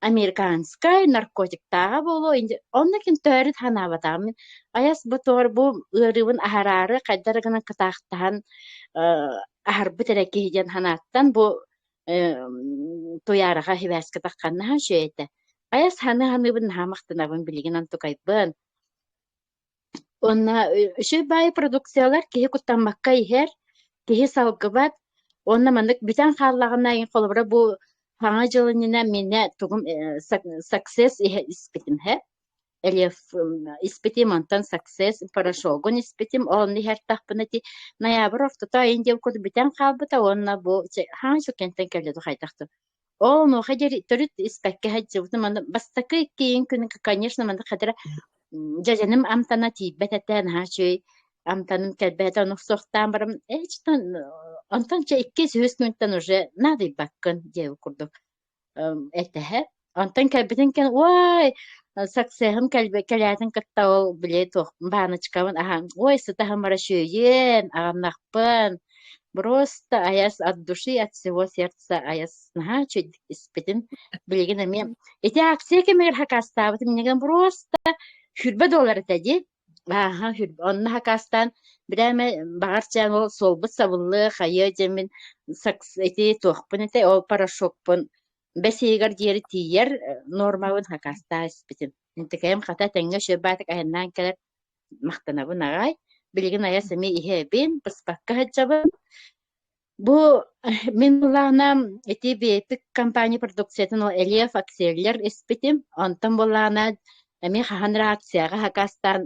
американскай наркотиктааҕа буолуо онно ким төөрүт санаабатаҕым. Мин айас бу туор бу ыарыыбын аһараары хайдах эрэ гынан кытаахтаһан аһарбыт эрэ киһи диэн санааттан бу Туйаараҕа сибээскэ тахханнаһан үчүгэй этэ. Айас саныы-саныыбын наһаа махтанабын билигин онтукайбын. Уонна үчүгэй баайы продукциялар киһи куттаммакка иһэр, киһи салгыбат. Уонна маннык бүтэн хааллаҕына холобура бу Саҥа дьыл иннинэ миэнэ тугум success иһэ испитим һэ. Элиэф испитим, онтон success порошогун испитим. Онно иһэртэхпинэ ити ноябрь ортото айын диэн курдук бүтэн хаалбыта уонна бу хаан сүкэнтэн кэллэ дуу хайдах дуу. Ол онуоха диэри төрүт испэккэ сылдьыбытым. Аны бастакы иккиһин күн, конечно, манна хадара дьэдьэним амтана тиийбэт этэ, наһаа үчүгэй амтаным кэлбэт этэ. Ону суохтаан баран, э, онтон чэ иккис, үһүс күнтэн уже наадыйбаккын диэбит курдук этэһэ. Онтон кэлбитин кэн уой саксыаһым кэлээтин кытта ол били туох баанычкабын аһаан ой сытаһым бара сүөйүөн аҕыннахпын просто айас от души от всего сердца айас наһаа үчүгэй испитим билигин эмиэ ити акция кэмигэр хакаастаабытым иннигэн просто 20 доллар этэ дии Ааһа, онно хакаастаан бирээмэ баҕар чээн ол суолбут сабыллыа хайыа диэммин ити туохпун этэ ол порошокпун бэс ыйыгар диэри тиийэр нуормабын хакаастаа испитим. Интикэйим хата тэҥҥэ үчүгэй айаннаан кэлэр махтанабын аҕай. Билигин айас эмиэ иһэбин, быспакка сылдьабын. Бу мин былаана ити Бэйэпик компания продукциятын ол Элиэф Акселлер испитим. Онтон былаана эмиэ хаһан эрэ акцияҕа хакастаан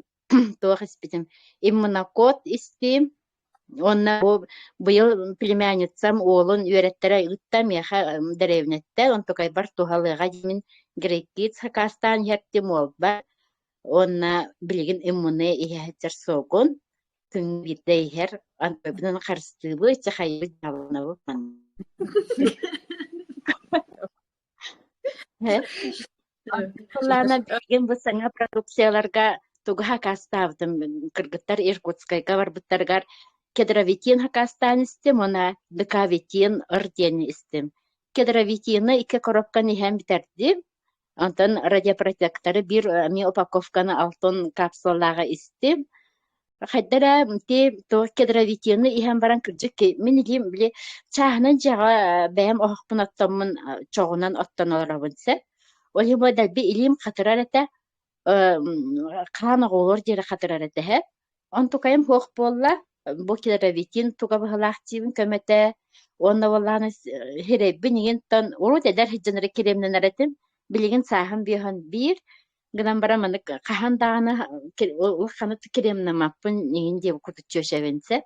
туох испитим. Иммунокод истиим. Уонна бу быйыл племянницам уолун үөрэттэрэ ыытта миэхэ дэриэбинэттэн онтукайбар туһалыаҕа диэмин Грейкидс хакастаан иһэртим уолбар. Уонна билигин иммуне иһэ сылдьар суогун күн биирдэ иһэр антыбынан харыстыыбыт чахайбыт дьааланабыт Лана билигин бу саҥа продукцияларга тугу хакаастаабытым кыргыттар Иркутскайга барбыттарыгар кедровитин хакаастаан истим уонна декавитин ыр диэни истим. Кедровитины икки коробканы иһэн бүтэрдим. Онтон радиопротекторы биир эмиэ упаковканы алтын капсулалааҕы истим. Хайда эрэ ити туох кедровитины иһэн баран кырдьык мин илиим били чааһынан дьиэҕэ бэйэм оһохпун оттоммун чоҕунан оттон олоробун сөп. Ол иһин бу дэлби илиим хатырар этэ, хаан оҕолор диэри хатырар этэ эһэ. Онтукайым суох буолла, бу кедровитин туга быһалаах диибин көмөтө уонна буоллаҕына сирэйбин игинтэн урут эдэр сылдьан эрэ кириэмнэнэр этим, билигин сааһым 51 гынан баран маннык хаһан даҕаны улаханы кириэмнэммэппин игин диэбит курдук чүөчэбин сөп.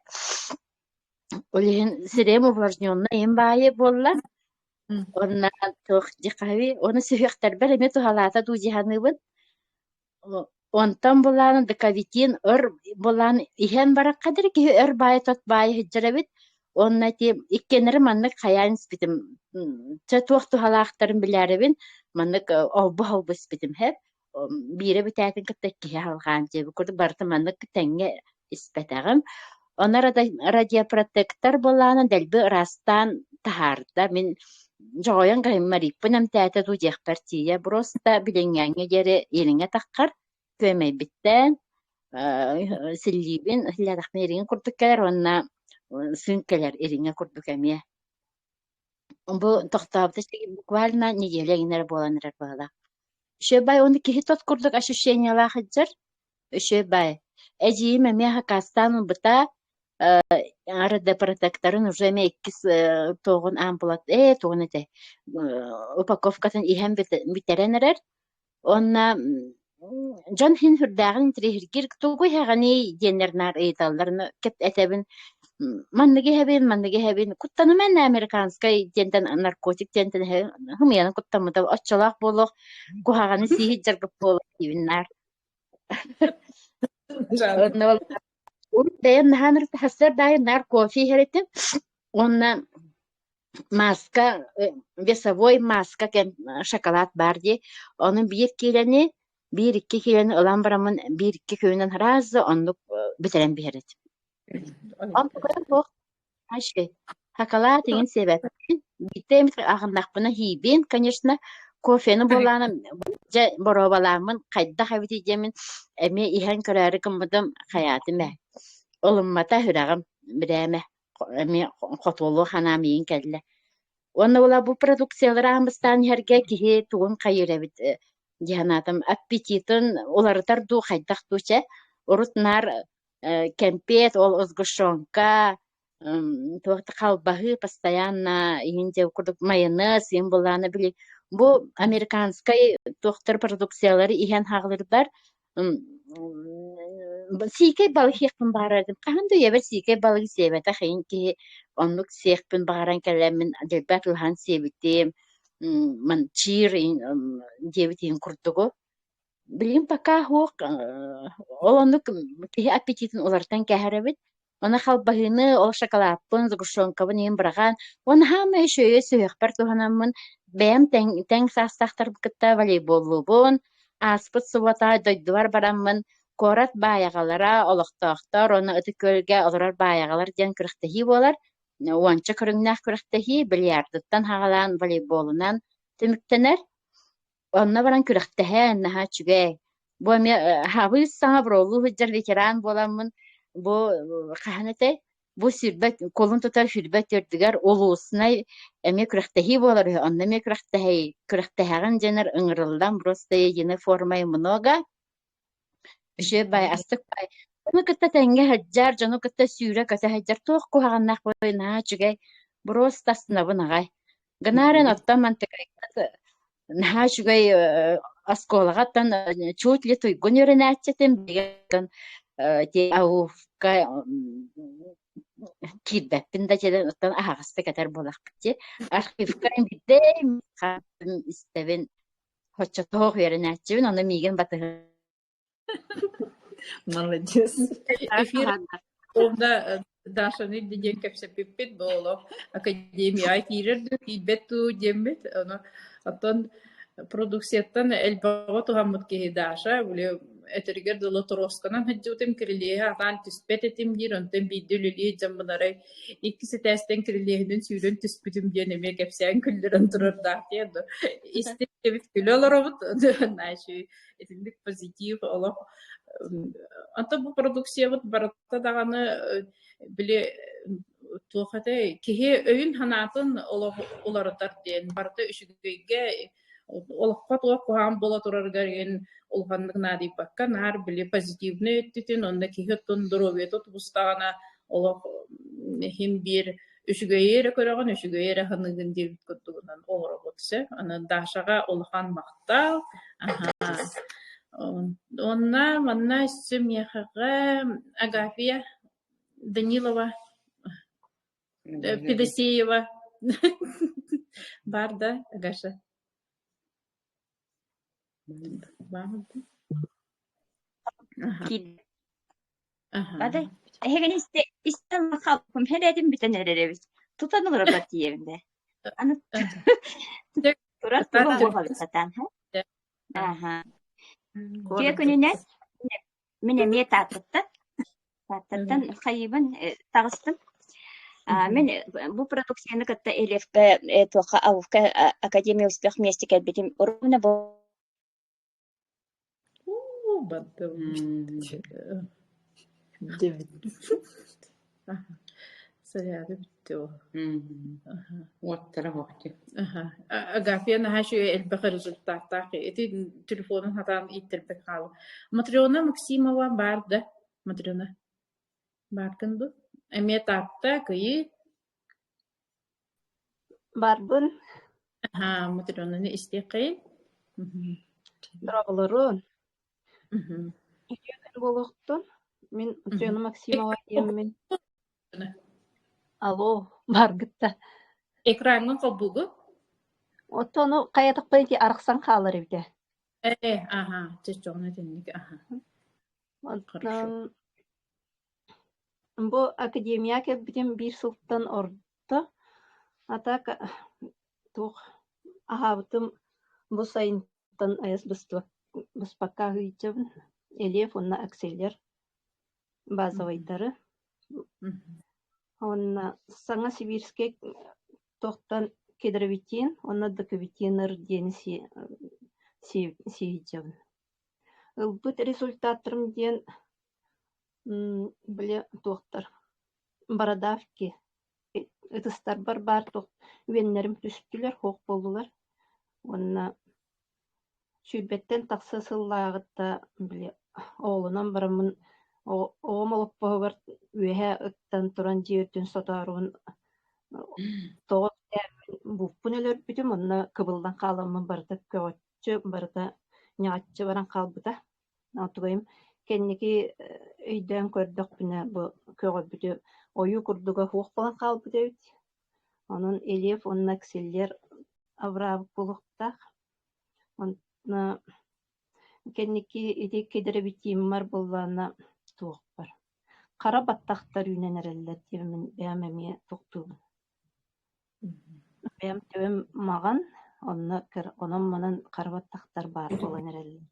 Ол иһин сирэйим увлажненнай иһин баайы буолла. Уонна туох дьихави уонна сүһүөхтэрбэр эмиэ туһалаата дуу дии саныыбын. Онтон булаан декавитин өр булаан иһэн барахха диэри киһи өр баайы тот баайы сылдьар эбит. Уонна ити иккиэннэри маннык хайаан испитим. Чэ туох туһалаахтарын билээрибин маннык олбу-холбу испитим һэп. Биирэ бүтээтин кытта иккиһи алҕаан диэбит курдук барыта маннык тэҥҥэ испэтэҕим. Ону радиопротектор буоллаҕына дэлби ыраастаан таһаарда. Мин дьоҕойон гаймориппын эмтээтэ дуу диэхпэр тиийэ. Просто билиҥҥээҥҥэ диэри ириҥэ таххар күөмэйбиттэн силлиибин силлээтэхпинэ ириҥэ курдук кэлэр уонна сыыҥ кэлэр ириҥэ курдук эмиэ. Бу тохтообута буквально неделя иҥнэр буолан эрэр быһыылаах. Үчүгэй уонна киһи тот курдук ощущениелаах сылдьар. Үчүгэй. Эдьиийим эмиэ хакаастаан ылбыта. РД-протекторын уже эмиэ иккис туоҕун ампулат ээ тугун этэ упаковкатын иһэн бүтэрэн эрэр. Уонна дьон иһин сүрдээҕин интэриэһиргиир тугу иһэҕиний диэннэр наар ыйыталлар. Кэп этэбин манныгы иһэбин, манныгы иһэбин. Куттаныма эн американскай диэнтэн наркотик диэнтэн иһэбин. Хымыйаны куттаммыта оччолоох буолуох куһаҕаны сии сылдьаргыт буолуо диибин наар. Уонна ол урут бэйэм наһаа сарсыарда аайы наар кофе иһэр этим. Уонна мааска, весовой мааска кэм шоколад баар дии. Ону биир киилэни, биир-икки киилэни ылан бараммын биир-икки күнүнэн сразу оннук бүтэрэн биэрэр этим. Онтукайым суох Үчүгэй. Шоколад игин сиэбэппин. Биирдэ эмит аҕыннахпына иһиибин, конечно. Кофены буоллаҕына дьэ боруобалааммын хайдах эбитий диэммин эмиэ иһэн көрөөрү гыммытым хайаатым ээ. Ылыммата сүрэҕим бирээмэ эмиэ хотуолуох санаам иин кэллэ. Уонна була бу продукциялары аан бастаан иһэргэ киһи тугун хайыыр эбит дии санаатым. Аппетитын уларытар дуу, хайдах дуу чэ. Урут наар кэмпиэт, ол сгущенка, туох да халбаһыы постоянно иһин дьэ курдук майонез иһин былаана били бу американскай туохтар продукциялары иһэн хаалырдар сиикэй балык иһиэхпин баҕарар хаһан да үйэбэр сиикэй балыгы сиэбэтэх иһин киһи оннук сиэхпин баҕаран кэлэммин дэлби атыылаһан сиэбитим чиир диэбит иһин курдугу Билигин пока суох, ол оннук киһи аппетитын уларытан кээһэр эбит. Ону халбаһыыны, ол шоколадпын, сгущенкабын иһин быраҕан, уонна хаамай үчүгэйи сүһүөхпэр туһанаммын, бэйэм тэҥ, тэҥ саастаахтарбын кытта волейболлуубун, ааспыт субуота дойдубар бараммын, куорат баайаҕалара, олохтоохтор уонна Ытык Күөлгэ олорор баайаҕалар диэн күрэхтэһии буолар. Уонча көрүҥнээх күрэхтэһии бильярдыттан саҕалаан волейболунан түмүктэнэр. Онно баран күрэхтэһэн наһаа үчүгэй. Бу эмиэ хабыыс саҥа броулуу сылдьар ветеран буоламмын бу хаһан этэй? Бу сүүрбэ кулун тутар 24-гэр улууснай эмиэ күрэхтэһии буолар үһү. Онно эмиэ күрэхтэһэй күрэхтэһэҕин дьэнэр ыҥырыллан просто единой формой много. Үчүгэй баай, астык баай. Дьону кытта тэҥҥэ сылдьар, дьону кытта сүүрэ-көтө сылдьар туох куһаҕаннаах буолуой, наһаа үчүгэй. Просто астынабын аҕай. Гынааран оттон мантыкайбыт наһаа үчүгэй оскуолаҕа оттон чуть ли туйгун үөрэнээччи этим, билигин ити АУФ-ка киирбэппин да диэн оттон аһаҕастык этэр буолахпыт дии. Архивка биирдэ истэбин Оччотоох үөрэнээччибин, ону миигин батыһа Молодец. Эфир онно Дашаны диэн кэпсэппиппит бу олох академияҕа киирэр дуу, киирбэт дуу диэммит. Ону оттон продукцияттан элбэҕи туһаммыт киһи Даша, били этэригэр дылы торуосканан сылдьыбытым, кирилиэһи атаан түспэт этим диир, онтон биирдэ үлэлии сылдьаммын арай иккис этээстэн кирилиэһинэн сүүрэн түспүтүм диэн эмиэ кэпсээн күллэрэн турардаах диэн истибит күлэ олоробут наачүй итинник позитив олох онтон бу продукциябыт барыта даҕаны били туох этэй киһи өйүн-санаатын олох уларытар диэн барыта үчүгэйгэ олоххо туох куһаҕан буола турарыгар иһин улаханнык наадыйбакка наар били позитивнай өттүтүн уонна киһи оттон доруобуйата тубустаҕына олох иһин биир үчүгэйи эрэ көрөҕүн, үчүгэйи эрэ саныыгын диэбит курдугунан олоробут сөп. Аны Дашаҕа улахан махтал. Аһаа. Уонна манна өссө миэхэҕэ Агафья Данилова Федосеева баар да, Агаша? Бадай, эһигини истэ истэн хаалбыппын хэлээтим бүтэн эрэр эбит. Тутан олорорбор тиийэбин дээ. Аны турар тугум буолабыт сатаан. Аха. Үтүө күнүнэн мин эмиэ Тааттаттан Тааттаттан хайыыбын таҕыстым. Мин бу продукцияны кытта Элевка туохха АУФка Академия успех вместе кэлбитим. Ровно Уу, бардым. Сарыары бүттэ ол. Уоттара суох дии. Агафья наһаа үчүгэй элбэх результаттаах ити телефонун хатаан ииттэрбэт хаалла. Матрена Максимова баар да? Матрена бааргын дуу? Эмиэ Таатта, Кыйы. Барбын. Аһаа, Матренаны истиэххэйин. Дорооболорун. Үтүө күн буолуохтун. Мин Матрена Максимова диэммин. Алло, баргытта. Экраҥҥын холбуугун? Оттон ону хайатахпын ити арахсан хаалар эбитэ. Э, аха, чочоҕуна итинник, аха. Хорошо. Онтон бу академия кэлбитим биир сылтан орто. тохтообута. А так туох аһаабытым бу сайынтан айас быспакка аһыйдьабын. Элиэф уонна Акселер базовайдары. Уонна саҥа Сибирскэй туохтан кедровитин уонна докубитинер диэни сиэйдьэбин. Ылбыт результаттарым диэн били туохтар бородавки ытыстарбар баар туох үөннэрим түстүлэр, суох буоллулар уонна сүүрбэттэн тахса сыллааҕыта били оҕолонон бараммын оҕом олоппоһугар үөһэ ыттан туран дьиэ үрдүн сотоорубун тоҕо бууппун өлөрбүтүм онно кыбыллан хааламмын барыта көҕөччү барыта ньаҕаччы баран хаалбыта. Тугайым кэнники өйдөөн көрдөхпүнэ бу көҕөрбүтү ойуу курдуга суох буолан хаалбыт эбит. Онон Элиев уонна Ксиллер абыраабыт буолуохтаах. Онно кэнники ити кедровитиммар буоллаҕына туохпар хара баттахтар үүнэн эрэллэр диэммин бэйэм эмиэ тохтуубун. Бэйэм төбөм маҕан, онно онон-манан хара баттахтар баар буолан эрэллэр.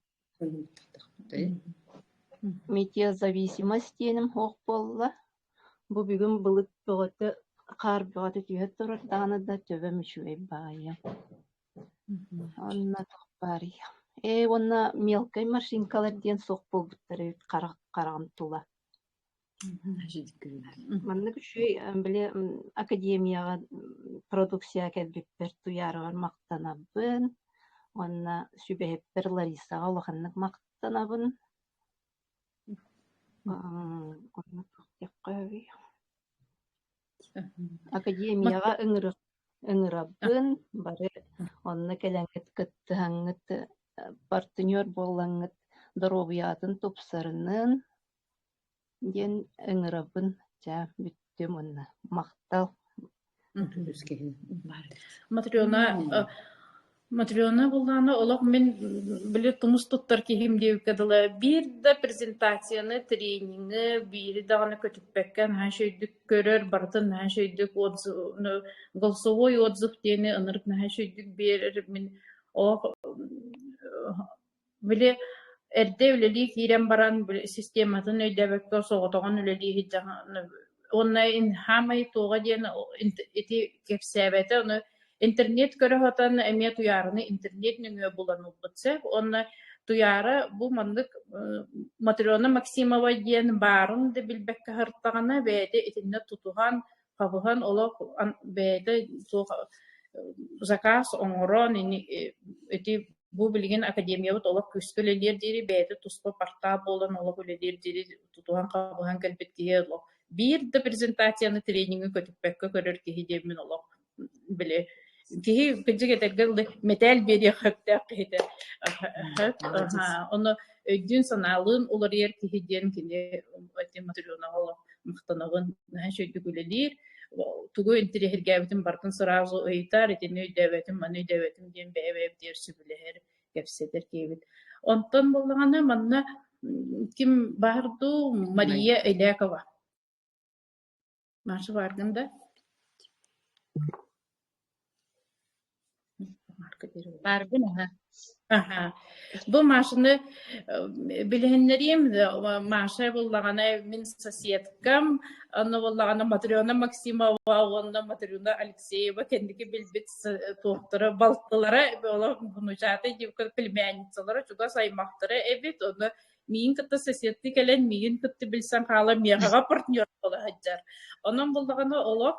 Метеозависимость диэним суох буолла. Бу бүгүн былыт бөҕөтө, хаар бөҕөтө түһэ турар даҕаны да төбөм үчүгэй баҕайы. Онно туох баарый? Ээ уонна мелкай машинкалар диэн суох буолбуттар эбит харах хараҕым тула. Маннык үчүгэй били академияҕа продукция кэлбиппэр Туйаараҕар махтанабын уонна сүбэһиппэр Ларисаҕа улаханнык махтанабын. Онно туох диэххэ сөбүй? Академияҕа ыҥырабын, бары онно кэлэҥҥит кыттыһаҥҥыт, партнер буолаҥҥыт доруобуйаҕытын тупсарынын диэн ыҥырабын. Чэ, бүттүм уонна махтал. Матрена Матрена буллаана олох мин били тумус туттар киһим диэбиккэ дылы биир да презентацияны, тренинги биири даҕаны көтүппэккэ наһаа үчүгэйдик көрөр, барытын наһаа үчүгэйдик отзыв, голосовой отзыв диэни ынырык наһаа үчүгэйдик биэрэр мин олох Били эрдэ үлэлии киирэн баран били систематын өйдөөбөккө соҕотоҕун үлэлии сылдьаҕын уонна хаамай туоҕа диэн ити кэпсээбэтэ ону интернет көрө сатан эмиэ Туйаараны интернет нөҥүө булан ылбыт сөп уонна Туйаара бу маннык Матрена Максимова диэн баарын да билбэккэ сырыттаҕына бэйэтэ итиннэ тутуһан хабыһан олох бэйэтэ суох заказ оҥорон ити бу билигин академиябыт олох күүскэ үлэлиэр диэри бэйэтэ туспа портал буолан олох үлэлиэр диэри тутуһан-хабыһан кэлбит киһи олох биир да презентацияны тренинги көтүппэккэ көрөр киһи диэммин олох били киһи кырдьык этэргэ дылы мэтээл биэриэх сөптөөх киһитэ ону өйдүүн-санаалыын уларыйар киһи диэн кини Матрёнаҕа олох махтанабын наһаа үчүгэйдик үлэлиир тугу интэриэһиргээбитин барытын сразу ыйытар итини өйдөөбөтүм маны өйдөөбөтүм диэн бэйэ-бэйэбитигэр сөбүлэһэр кэпсэтэр киһибит онтон буоллаҕына манна ким баар дуу Мария Элякова Маша бааргын да Бааргын аха. Аха. Бу Машаны билиһиннэриэм Маша буоллаҕына мин соседкам, онно буоллаҕына Матрена Максимова уонна Матрена Алексеева кэнники билбит туохтара балтылара внучата племянницалара чугас аймахтара эбит ону Миигин кытта соседтыы кэлэн миигин кытта билсэн хаалан миэхэҕэ партнер буола сылдьар. Онон буллаҕына олох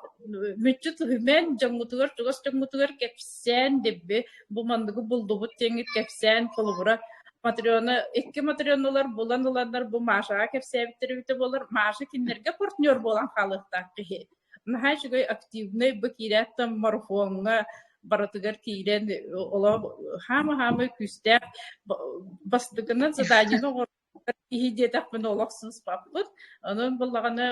мүччү түһүмэн дьоҥҥутугар чугас дьоҥҥутугар кэпсээн дибби бу манныгы буллубут диэҥҥит кэпсээн холобура Матрена икки Матреналар булан ыланнар бу Машаҕа кэпсээбиттэр эбитэ буолар Маша кинилэргэ партнер буолан хаалыахтаах киһи наһаа үчүгэй активнай бу киирээт да марафоҥҥа барытыгар киирэн олох хаама-хаамай күүстээх бастакынан заданиены оҥорор киһи диэтэхпинэ олох сыыспаппыт. Онон буллаҕына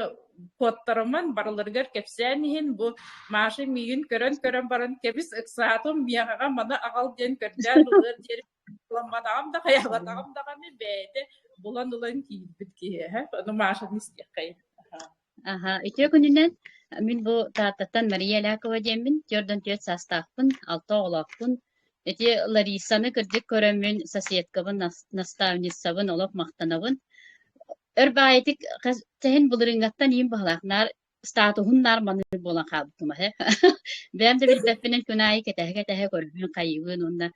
куоттарыман барыларыгар кэпсээн иһин бу Маша миигин көрөн-көрөн баран кэбис ыксаатым миэхэҕэ маны аҕал диэн көрдөөн ылыар диэри буламматаҕым да хайаабатаҕым даҕаны бэйэтэ булан ылан киирбит киһи. Ону Машаны истиэххэйин. Аха, үтүө күнүнэн. Мин бу Тааттаттан Мария Элякова диэммин, 44 саастаахпын, алта оҕолоохпун. Ити Ларисаны кырдьык көрөммүн, соседкабын, наставницабын олох махтанабын. Өр баайытык тэһин былырыыҥҥаттан иин баһылаах наар статуһун наар маныыр буолан хаалбытым аһы. Бэйэм да билбэппинэн күн аайы кэтэһэ-кэтэһэ көрбүн, хайыыбын уонна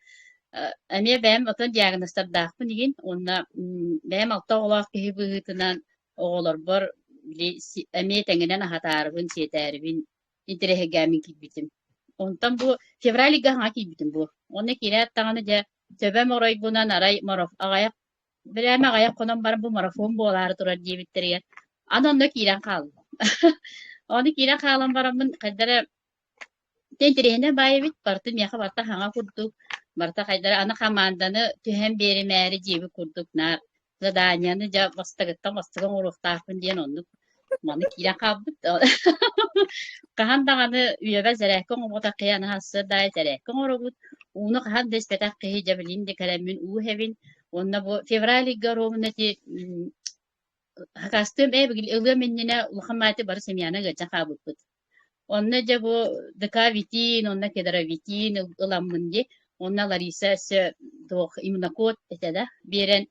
эмиэ бэйэм отон диагнозтардаахпын игин уонна бэйэм алта оҕолоох киһи быһыытынан оҕолорбор били эмиэ тэҥинэн аһатаарыбын, сиэтээрибин интэриэһиргээммин киирбитим. Онтон бу февраль ыйга хаҥа киирбитим бу. Уонна киирээт даҕаны дьэ төбөм оройбунан арай аҕайах бирээмэ аҕыйах хонон баран бу марафон буолаары турар диэбиттэригэр аны онно киирэн хааллым. Ону киирэн хаалан бараммын хайдах эрэ интэриэһинэй баай эбит, барыта миэхэ барыта хаҥа курдук, барыта хайдах эрэ аны хамаанданы түһэн биэримээри диэбит курдук наар заданиены дьэ бастакыттан бастакы оҥоруохтаахпын диэн оннук маны киирэн хаалбыт. Хаһан даҕаны үйэбэр зэрээккэ оҥорботох киһи аны сарсыарда аайы зэрээккэ оҥоробут. Ууну хаһан да испэтэх киһи дьэ билин да кэлэммин уу иһэбин. Уонна бу февраль ыйга ровно ити хакастыам ээ ылыам иннинэ улахан маати бары семьяны ыалдьан хаалбыппыт. Онно дьэ бу ДК-витин уонна кедровитин ыламмын дии. Уонна Лариса өссө туох иммунокод этэ да биэрэн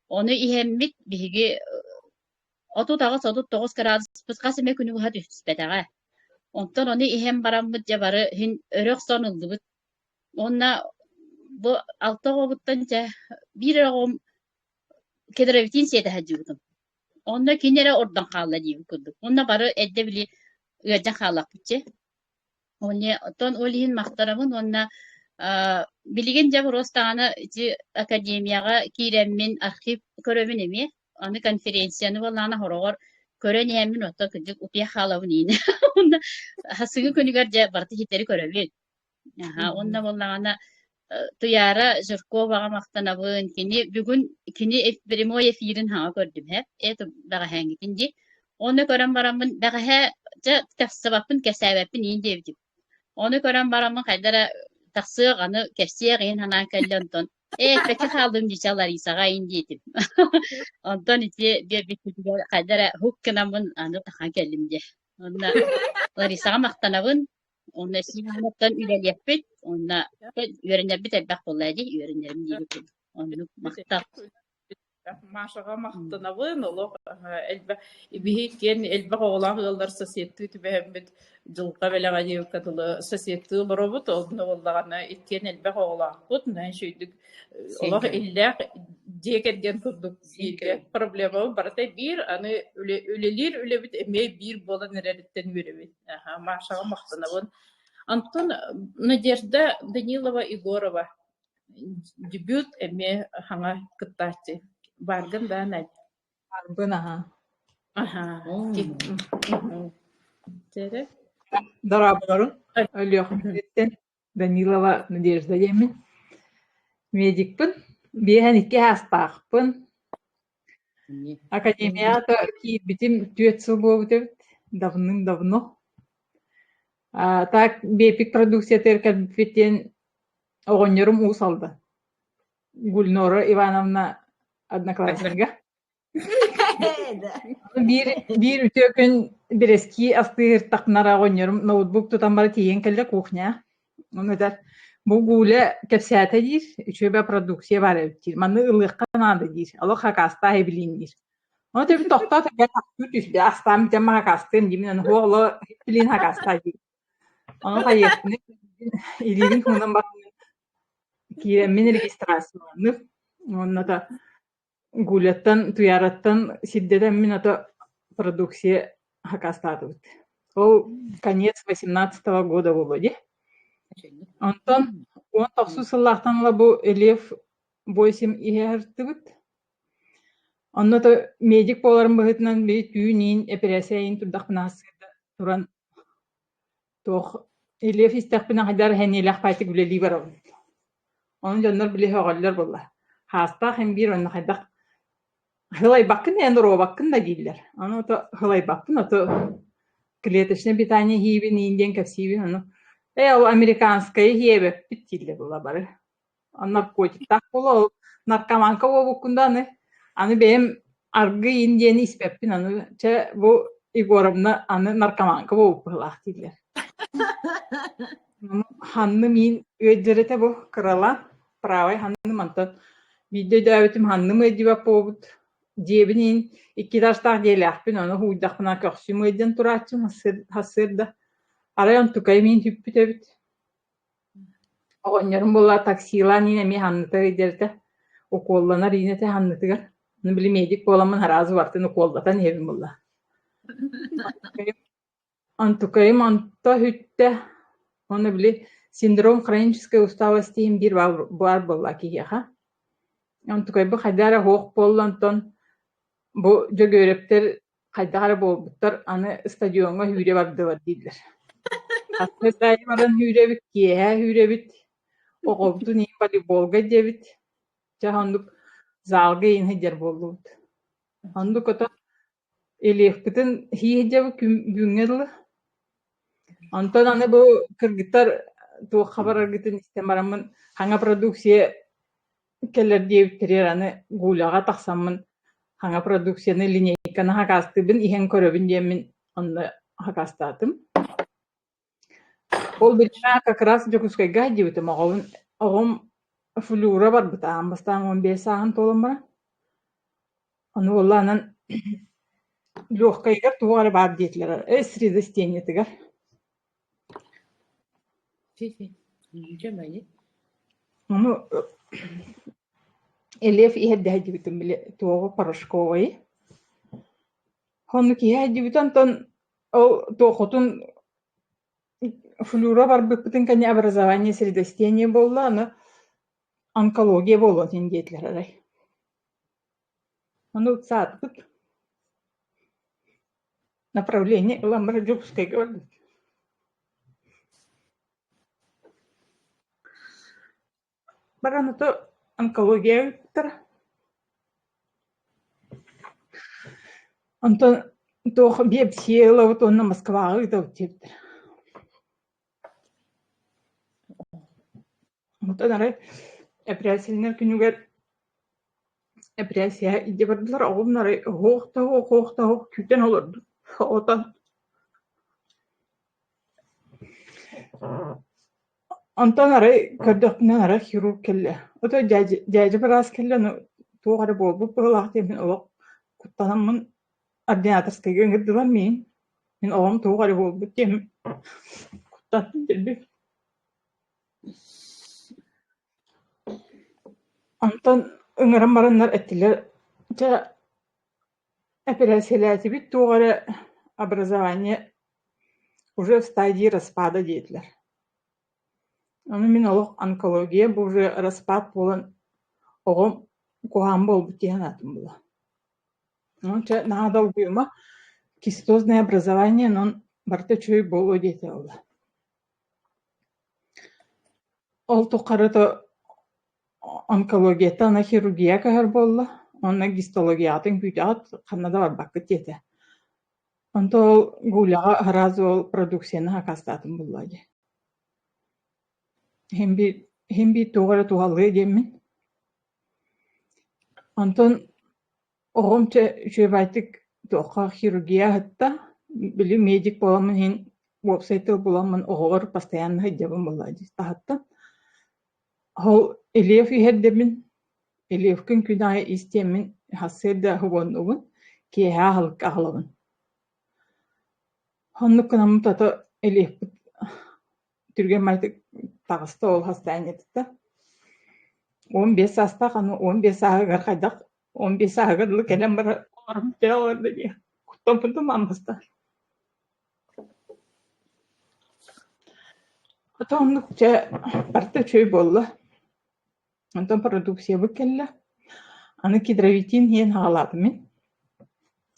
ону иһэммит биһиги 38-39 кыраадыспыт хас эмэ күнү быһа түспэтэҕэ. Онтон ону иһэн бараммыт дьэ бары иһин өрө охсон ыллыбыт. Уонна бу алта оҕобуттан дьэ биир эрэ оҕом кедровитин сиэтэ сылдьыбытым. Онно кини эрэ ордон хаалла диэбит курдук. Уонна бары эрдэ били ыалдьан хааллахпыт чэ. Уонна оттон ол иһин махтанабын уонна билигин дьэ боруостаҕына ити академияҕа киирэммин архив көрөбүн эмиэ. Аны конференцияны буоллаҕына хороҕор көрөн иһэммин оттон кырдьык утуйа хаалабын иинэ. Уонна сарсыҥҥы күнүгэр дьэ барыта иһиттэри көрөбүн. Аһа, уонна буоллаҕына Туйаара Жирковаҕа махтанабын. Кини бүгүн кини прямой эфирин хаҥа көрдүм һэ. Это бэҕэһээҥҥитин дии. Ону көрөн бараммын бэҕэһээ дьэ тахсыбаппын, кэпсээбэппин иин диэбитим. Ону көрөн бараммын хайда эрэ тахсыах, аны кэпсиэх иһин санаан кэллэ онтон ээ эппэккэ хааллым дии Ларисаҕа иин диэтим. Онтон ити биэрбиккитигэр хайда эрэ хук гынаммын аны тахан кэллим дии. Онно Ларисаҕа махтанабын. Онно сиһиэттэн үлэлиэхпит, уонна үөрэнэрбит элбэх буолла дии, үөрэнэрим диэбит Оннук махтал. Машаҕа махтанабын, олох элбэх биһи киэн элбэх оҕолоох ыаллар соседтыы түбэһэммит дьылҕа бэлэҕэ диэбиккэ дылы соседтыы олоробут, онно буоллаҕына иккиэн элбэх оҕолоохпут, наһаа үчүгэйдик олох иллээх дьиэ кэргэн курдук бииргэ проблемабыт барыта биир, аны үлэлиир үлэбит эмиэ биир буолан эрэриттэн үөрэбит. Аха, Машаҕа махтанабын. Антон Надежда Данилова Егорова дебют эмиэ хаҥа кыттааччы. Бааргын да, Надь? Баарбын, аха. Аха. Дьэрэ. Дорооболорун. Өлүөхүмэттэн Данилова Надежда диэммин. Медикпин. Биэһэн икки аастаахпын. Академияҕа киирбитим түөрт сыл буолбут эбит, давным-давно. А так Бепик продукциятыгар кэлбиппит диэн оҕонньорум уус алда. Гульнора Ивановна однокласснига. Биир, биир үтүө күн бэрэскии астыыртахпына оҕонньорум ноутбук тутан бара тиийэн кэллэ кухня. Ону этэр, бу Гуля кэпсээтэ диир, үчүгэй продукция баар эбит диир, манны ылыахха наада диир, олох хакаастаах эбилиин диир. Ону тэбит тохтоот эгэ тахсыы түспүт, астаан бүтэн хакаастыам диибин, аны һуох оло билин хакаастаа диир. Ону хайыахпыный, илиибин уунан баран киирэммин регистрацияланным, уонна то Гуляттан, Туйаараттан сирдэтэммин ото продукция хакаастаатыбыт. Ол конец 18 года буолуо дии. Онтон 19 сыллаахтан ыла бу Лев Бойсим иһэ Онно то медик буоларым быһыытынан били түүн иин эпэрээссийэ иин турдахпына сарсыарда туран туох Лев истэхпинэ хайдах эрэ сэниэлээх баайдык үлэлии барабын. Ону дьоннор били сөҕөллөр буолла. Хаастаах эн биир онно хайдах сылайбаккын эн уруобаккын да дииллэр. Ону ото сылайбаппын ото клеточное питание иһиибин иин диэн кэпсиибин ону ээ ол американскайы иһиэбэппит дииллэр буолла бары. Наркотиктаах буолуо ол наркоманка буолбуккун да аны аны бэйэм аргы иин диэни испэппин аны чэ бу. Егоровна аны наркоманка буолбут быһыылаах дииллэр. Ханным иин ыалдьар этэ бу кыралаан, правай ханным онтон биирдэ өйдөөбүтүм ханным ыалдьыбат буолбут. Дьиэбин иин икки этажтаах дьиэлээхпин, ону һууйдахпына көхсүм ыалдьан турааччым сарсыарда. Арай онтукайым иин сүппүт эбит. Оҕонньорум буолла таксилаан иин эмиэ ханныта ыалдьар этэ. Укуолланар иин этэ ханнытыгар. Ону били медик буоламмын араас барытын укуоллатан иһэбин буолла. Онтукайым онто үттэ уонна били синдром хронической усталости иһин биир баар буолла киһиэхэ. Онтукайбыт хайдах эрэ суох буолла онтон бу Дьөгүөрэптэр хайдах эрэ буолбуттар аны стадиоҥҥа сүүрэ бардылар дииллэр. Хас аайы баран сүүрэбит, киэһэ сүүрэбит, оҕобутун иһин волейболга диэбит. Чэ оннук залга иһин сылдьар буоллубут. Оннук ото Илиэхпитин һиэдьэбит күн бүгүҥҥэ дылы. Онтон аны бу кыргыттар туохха бараргытын истэн бараммын хаҥа продукция кэлэр диэбиттэригэр аны Гуляҕа тахсаммын хаҥа продукцияны линейканы хакаастыыбын иһэн көрөбүн диэммин онно хакаастаатым. Ол билимэ как раз Дьокуускайга сылдьыбытым оҕобун оҕом флюра барбыта аан бастаан 15 сааһын туолан баран. Ону буоллаҕынан легкайыгар туох эрэ баар диэтилэр э средостениетыгар. Ону Элиэф иһэрдэ сылдьыбытым били туоҕу порошковайы. Оннук иһэ сылдьыбыта онтон ол туоххутун флюра барбыппытын кэннэ образование средостения буолла, аны онкология буолуон син диэтилэр арай. Ону ыксаатыбыт. Направление ылан баран Дьокуускайга бардым. Баран ото онкология ыыттара. Онтон туох биопсия ылабыт уонна Москваҕа ыытабыт диэбиттэрэ. Онтон арай эпэрээссийэлэнэр күнүгэр эпэрээссийэ илдьэ бардылар, оҕом арай оһуох да оһуох, оһуох да оһуох күүтэн олордум. Оҕото Онтон арай көрдөхпүнэ арай хирург кэллэ. Ото дьээдьэ дьээдьэ быраас кэллэ, ону туох эрэ буолбут быһыылаах диэммин олох куттанаммын ординаторскайга ыҥырдылар миигин. Мин оҕом туох эрэ буолбут диэммин куттанным дэлби. Онтон ыҥыран бараннар эттилэр, чэ эпэрээссийэлээтибит туох эрэ образование уже в стадии распада диэтилэр. Ону мин олох онкология бу уже распад буолан оҕом куһаҕан буолбут дии санаатым буолуо. Ону чэ наһаа долгуйума, кистозное образование онон барыта үчүгэй буолуо диэтэ буолла. Ол тухары то онкологияттан аны хирургия көһөр буолла уонна гистологиятын күүтэҕит ханна да барбаккыт диэтэ. Онтон ол Гуляҕа сразу ол продукцияны сакаастаатым буолла дии. Иһин биир иһин биир туох эрэ туһалыа диэммин. Онтон оҕом чэ үчүгэйдик туохха хирургия аһытта, били медик буоламмын иһин уопсай тыл буламмын оҕобор постоянно сылдьабын буолла дии таһыттан. Ол Ильев иһэрдэммин, Ильевкин күн аайы истиэммин сарсыарда уһугуннубун, киэһэ аһылыкка аҕалабын. Оннук гынаммыт ото Ильевпит түргэн майдык таҕыста ол хастаанньатыттан. 15 саастаах аны 15 сааһыгар хайдах 15 сааһыгар дылы кэлэн баран олорон бүтэ олордо дии. Куттаммытым аммастан. Ото оннук дьэ барыта үчүгэй буолла. Онтон продукциябыт кэллэ. Аны кедровитин иһэн аҕалаатым мин.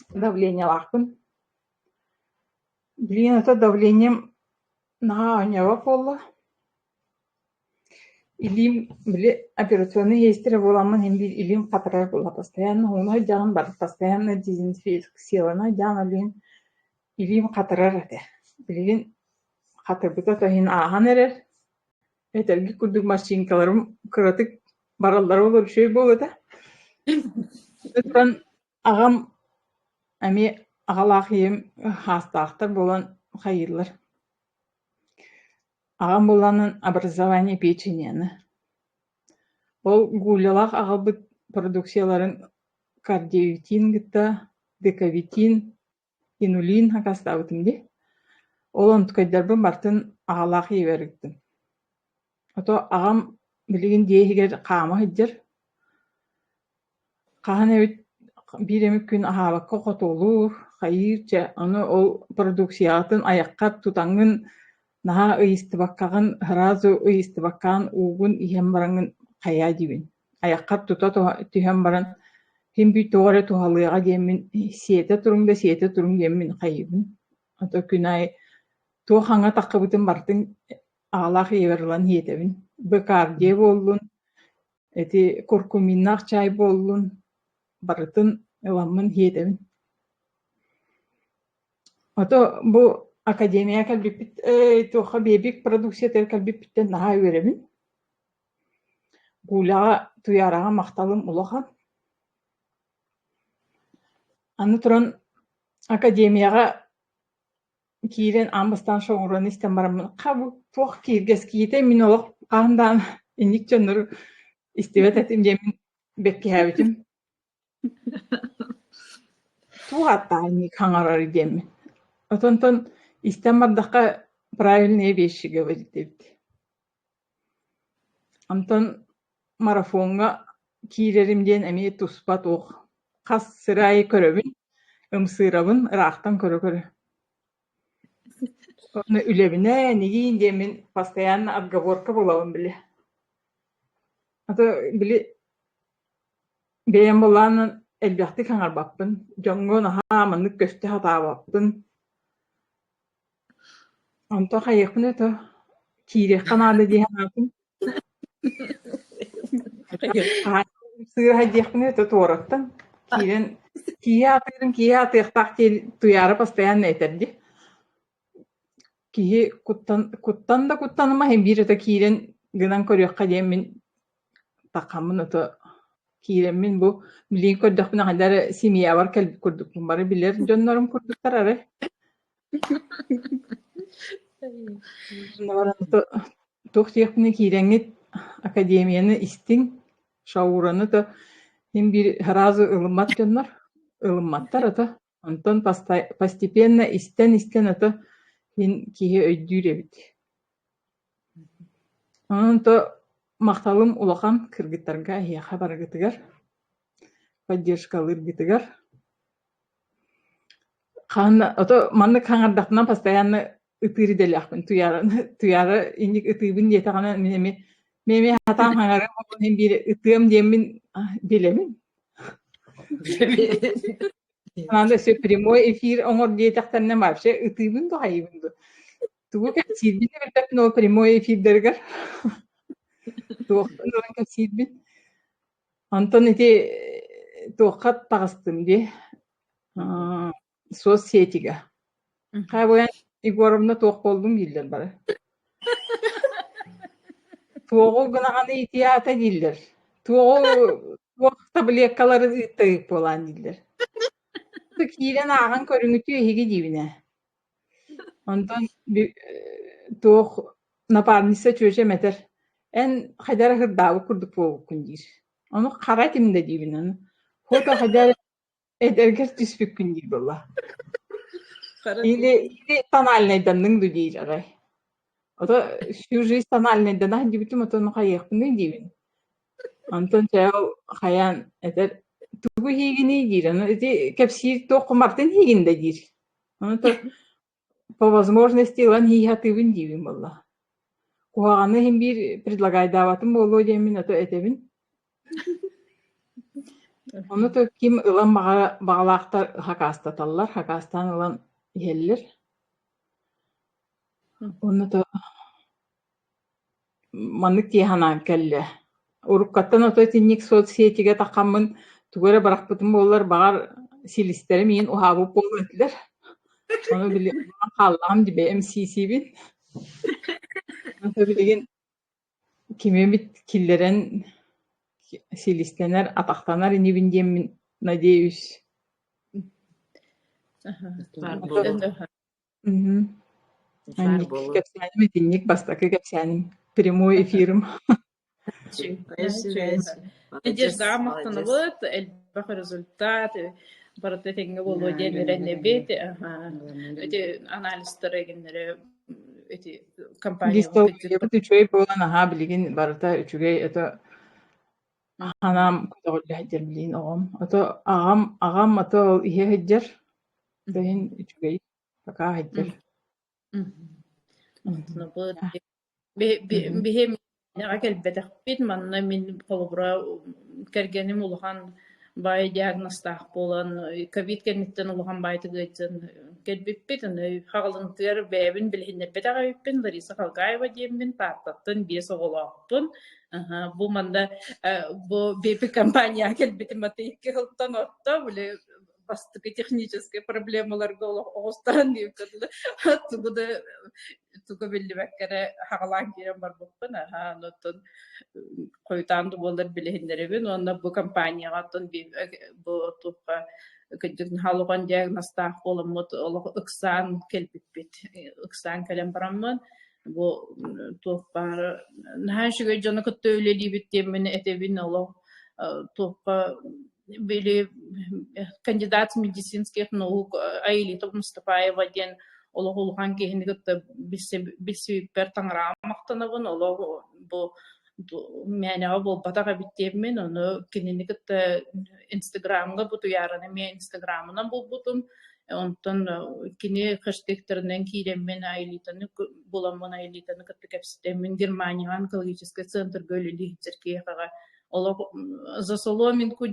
Давлениелаахпын. Билигин ото давлением наһаа оонньообот буолла. Илиим били операционнай иһиэстэрэ буоламмын иһин биир илиим хатарар буолла. Постоянно ууну сылдьаҕын барыта постоянно дезинфекциялана сылдьаҕын ол иһин илиим хатарар этэ. Билигин хатырбыта то иһин ааһан эрэр. Этэргэ курдук морщинкаларым кыратык бараллара буоллар үчүгэй буолуо этэ. Туран аҕам эмиэ Аҕалаах ийэм хаастаахтар буолан хайыыллар. Аҕам буоллаҕына образование печеньены. Ол Гулялаах аҕалбыт продукцияларын кардиовитин кытта дековитин, инулин акаастаабытым дии. Ол онтукайдарбын барытын аҕалаах ийэбэр ыыттым. Ото аҕам билигин дьиэ иһигэр хаама сылдьар. Хаһан эбит биир эмит күн аһаабакка хотуолуур, хайыыр чэ, ону ол продукцияҕытын айаххар тутаҥҥын наһаа ыйыстыбаккаҕын, сразу ыйыстыбаккаҕын уугун иһэн бараҥҥын хайаа диибин. Айаххар тута түһэн баран син биир тоҕо эрэ туһалыаҕа диэммин сиэтэ туруҥ да сиэтэ туруҥ диэммин хайыыбын. Ото күн аайы туох аҥа таххыбытын барытын аҕалаах ийэбэр ылан иһиэтэбин. Быкардия буоллун, ити куркуминнаах чай буоллун, барытын ыламмын иһиэтэбин. Ото бу академия кэлбиппит ээ туохха биэбик продукциятыгар кэлбиппиттэн наһаа үөрэбин. Гуляҕа, Туйаараҕа махталым улахан. Аны туран академияҕа киирэн аан бастаан шоуруну истэн бараммын ха бу туох кииргэскиитэй мин олох хаһан даҕаны инник дьоннору истибэт этим диэммин бэккиһээбитим. Туох ааттаах инник хаҥарар диэммин. Отонтон истэн бардахха правильные вещи говорит эбит. Онтон марафоҥҥа киирэрим диэн эмиэ туспа туох хас сир аайы көрөбүн, ымсыырабын ыраахтан көрө-көрө. Уонна үлэбинэн игиин диэммин постоянно отговорка булабын били. А то били бэйэм былаанын элбэхтик хаҥарбаппын, дьоҥҥо наһаа маннык көстө сатаабаппын. Онтон хайыахпын это киириэххэ наада дии санаатым. Сыыһа диэхпин это туораттан киирэн киһи аатыырын киһи аатыахтаах диэн Туйаара постоянно этэр дии. Киһи куттан куттан да куттаныма иһин биир ото киирэн гынан көрүөххэ диэн мин таххаммын ото киирэммин бу билигин көрдөхпүнэ хайдах эрэ семьябар кэлбит курдукпун бары билэр дьоннорум курдуктар арай. Туох диэхпиний киирэҥҥит академияны истиҥ, шаураны то син биир сразу ылыммат дьоннор, ылымматтар ото. Онтон постепенно истэн-истэн ото син киһи өйдүүр эбит. Онон то махталым улахан кыргыттарга эһиэхэ барыгытыгар, поддержкалыыргытыгар. Хаһан ото маннык хаҥардахпына постоянно ытыыр идэлээхпин. Туйаара Туйаара инник ытыыбын диэтэҕинэ мин эмиэ мин эмиэ сатаан хаҥарыам иһин биир ытыам диэммин билэбин. Надо все прямой эфир оҥор диэтэхтэринэ вообще ытыыбын дуу хайыыбын дуу. Тугу кэпсиирбин да билбэппин ол прямой эфирдэригэр. Туохпун ылан кэпсиирбин. Онтон ити туохха таҕыстым дии соцсетигэ. Хайа Егоровна туох буоллуҥ дииллэр бары. Туоҕу гынаҕаны ити аата дииллэр. Туоҕу туох таблеткалары ыыттарыык буолаан дииллэр. Киирэн ааҕан көрүҥүтүө эһиги диибин ээ. Онтон туох напарница чүөчэм этэр: «Эн хайдах эрэ ырдаабыт курдук буолбуккун» диир. Ону хара этим да диибин аны. Фото хайдах эрэ эдэргэр түспүккүн диир буолла. Или, или тональнайданныҥ дуу диир арай. Ото всю жизнь тональнайдана сылдьыбытым, отон хайыахпыный диибин. Онтон чэ ол хайаан этэр тугу иһиигиний диир, ону ити кэпсиир туох кумартын иһиигин да диир. Ону то по возможности ылан иһии сатыыбын диибин буолла. Куһаҕаны иһин биир предлагайдаабатым буолуо диэммин ото этэбин. Ону то ким ылан баҕалаахтар хакаастаталлар, хакаастаан ылан иһэллэр. Онно то Маннык дии санаан кэллэ: уруккаттан ото итинник соцсетигэ таххаммын тугу эрэ бырахпытым буоллар, баҕар, силистэрим иин уһаабыт буолуо этилэр. Ону били хааллаҕым дии бэйэм сии-сиибин. Ото билигин кими эмит киллэрэн силистэнэр, атахтанар инибин диэммин надеюсь. Баар Ото буолуо. мгм. Баар Анник буолуо. кэпсээним итинник бастакы кэпсээним. Прямой эфирым. Үчүгэй. Молодец, Надеждаҕа молодец. махтанабыт, элбэх результат, барыта этэҥҥэ буолуо диэн эрэнэбит. Ити анализтары эгиннэри ити компанияҕа Гистологиябыт үчүгэй буолан аһаа билигин барыта үчүгэй это Анаам көтөҕүллэ сылдьар билигин оҕом. Ото аҕам аҕам ото ол иһэ сылдьар, да иһин үчүгэй, пока сылдьар. Махтанабыт. Биһи мээнэҕэ кэлбэтэхпит, манна мин холобура кэргэним улахан баай диагнозтаах буолан, ковид кэнниттэн улахан баайтык ыалдьан кэлбиппит. Аны хаҕылыҥтыгар бэйэбин билиһиннэрбэтэх эбиппин, Лариса Халгаева диэммин, Тааттаттан биэс оҕолоохпун. Аһа, бу манна бу BP компанияҕа кэлбитим аты икки сылтан орто, били бастакы техническэй проблемаларга олох оҕустаран диэбиккэ дылы тугу да тугу биллибэккэ эрэ хаҕалаан киирэн барбыппын. Аһа, онтон хойутаан да буоллар билиһиннэрэбин уонна бу компанияҕа оттон бу туохха кырдьык наһаа улахан диагнозтаах буоламмыт олох ыксаан кэлбиппит. Ыксаан кэлэн бараммын Бу туох баар наһаа үчүгэй дьону кытта үлэлиибит диэммин этэбин олох туохха били кандидат медицинских наук Аэлита Мустафаева диэн олох улахан киһини кытта билсибиппэр таҥараҕа махтанабын олох бу мээнэҕэ буолбатах эбит диэммин ону кинини кытта инстаграмҥа бу Туйаараны эмиэ инстаграмынан булбутум онтон кини хэштегтэринэн киирэммин Аэлитаны буламмын Аэлитаны кытта кэпсэтэммин Германияҕа онкологическай центрга үлэлии сылдьар киһиэхэҕэ олох за соломинку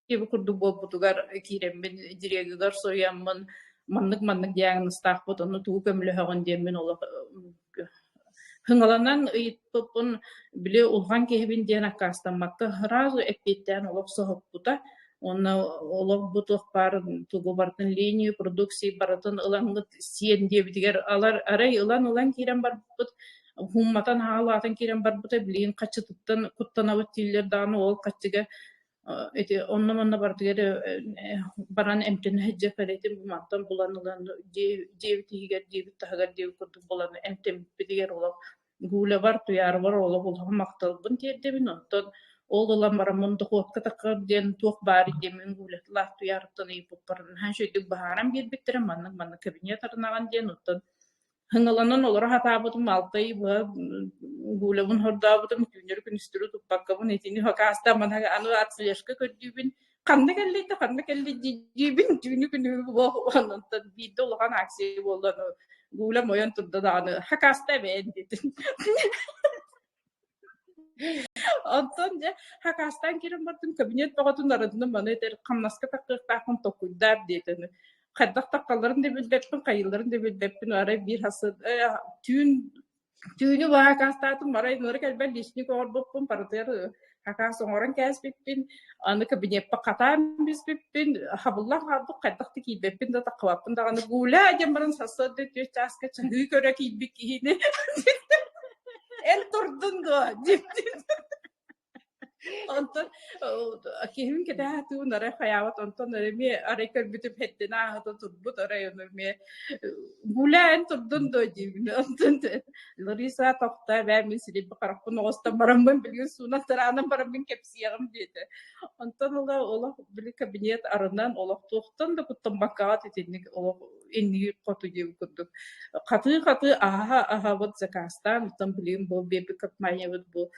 Киһи курдук буолбутугар киирэммин дирегигэр суруйаммын маннык-маннык диагнозтаахпыт, ону тугу көмөлөһөҕүн диэммин олох хыҥаланан ыйыппыппын били улахан киһибин диэн аккаастаммакка сразу эппиэттээн олох соһуппута. Уонна олох бу туох баар тугу барытын линию продукции барытын ылаҥҥыт сиэн диэбитигэр алар арай ылан-ылан киирэн барбыппыт хуумматан хаалаатын киирэн барбыта билигин хаччытыттан куттанабыт дииллэр даҕаны ол хаччыга Ити онно-манна барытыгар баран эмтэнэ сылдьар этим бу мантан булан ылан дьиэбит иһигэр, дьиэбит таһыгар диэбит курдук булан эмтэммиппитигэр олох Гулябар, Туйаарабар олох улахан махталбын тиэрдэбин. Оттон ол ылан бараммын дохуотка таххар диэн туох баар диэммин Гулятылаах Туйаарыттан ыйыппыппар наһаа үчүгэйдик быһааран биэрбиттэрэ маннык-маннык кабинет арынаҕын диэн оттон Хыҥаланан олоро сатаабытым алта ый быһа гулябын хордообутум, түүннэри-күнүстэри туппаккабын итини хакаастаан аны отслежка көрдүүбүн, ханна кэллий да ханна кэллий диибин түүнү-күнү онтон биирдэ улахан акция буолла ону гулям ойон турда даҕаны хакааста эбээн диэтим. Онтон дьэ хакаастаан киирэн бардым, кабинет бөҕөтүн арынным, маны этэр хамнаска таххыахтаахпын толкуйдаар диэтэ. Хайдах таххалларын да билбэппин, хайыылларын да билбэппин, арай биир хасы түүн түүнү быһа хакаастаатым, арай нуора кэлбэр личник оҥорбуппун, барытыгар хакаас оҥорон кээспиппин, аны кабинеппа хатаан биспиппин, хабыллан хаалбыт, хайдах да киирбэппин да таххыбаппын даҕаны гуля диэн баран сарсыарда түөрт чааска чаһыы көрө киирбит киһини Эн турдун дуо? диэбитин. Онтон киһим кэтэһэ арай хайаабат, онтон эмиэ арай көрбүтүм хэттин ааһыта турбут, арай ону эмиэ гуля эн турдун дуо диибин. Онтон Лариса тохтоо эбээ мин силиппи харахпын оҕустан бараммын билигин суунан тараанан бараммын кэпсиэҕим диэтэ. Онтон ыла олох били кабинет арынан олох туохтан да куттаммаккаҕыт итинник олох иннигир хоту диэбит курдук хатыы-хатыы аһа-аһабыт заказтаан оттон билигин бу биэрбит компаниябыт бу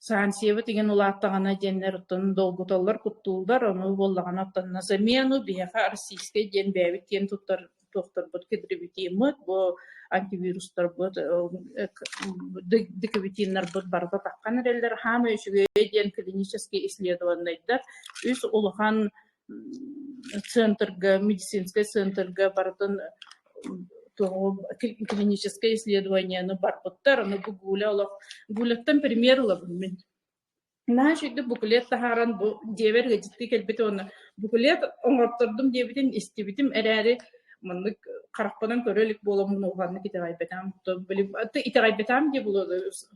Санкциябыт игин улааттаҕына диэннэр оттон долгуталлар, куттууллар, ону буоллаҕына оттон на замену биһиэхэ российскай диэн бэйэбит киэн туттар туохтарбыт кедревитиммыт, бу антивирустарбыт, декабитиннарбыт барыта таххан эрэллэр. Хаамай үчүгэйэ диэн клиническэй исследованнайдар үс улахан центрга, медицинскэй центрга барытын клиническэй исследованиены барбыттар. Ону бу Гуля олох Гуляттан пример ылабын мин. Наһаа үчүгэйдик буклет таһааран бу дьиэбэр ыалдьыттыы кэлбит уонна буклет оҥортордум диэбитин истибитим эрээри маннык харахпынан көрө илик буоламмын улаханнык итэҕэйбэтэҕим. Итэҕэйбэтэҕим диye буолуо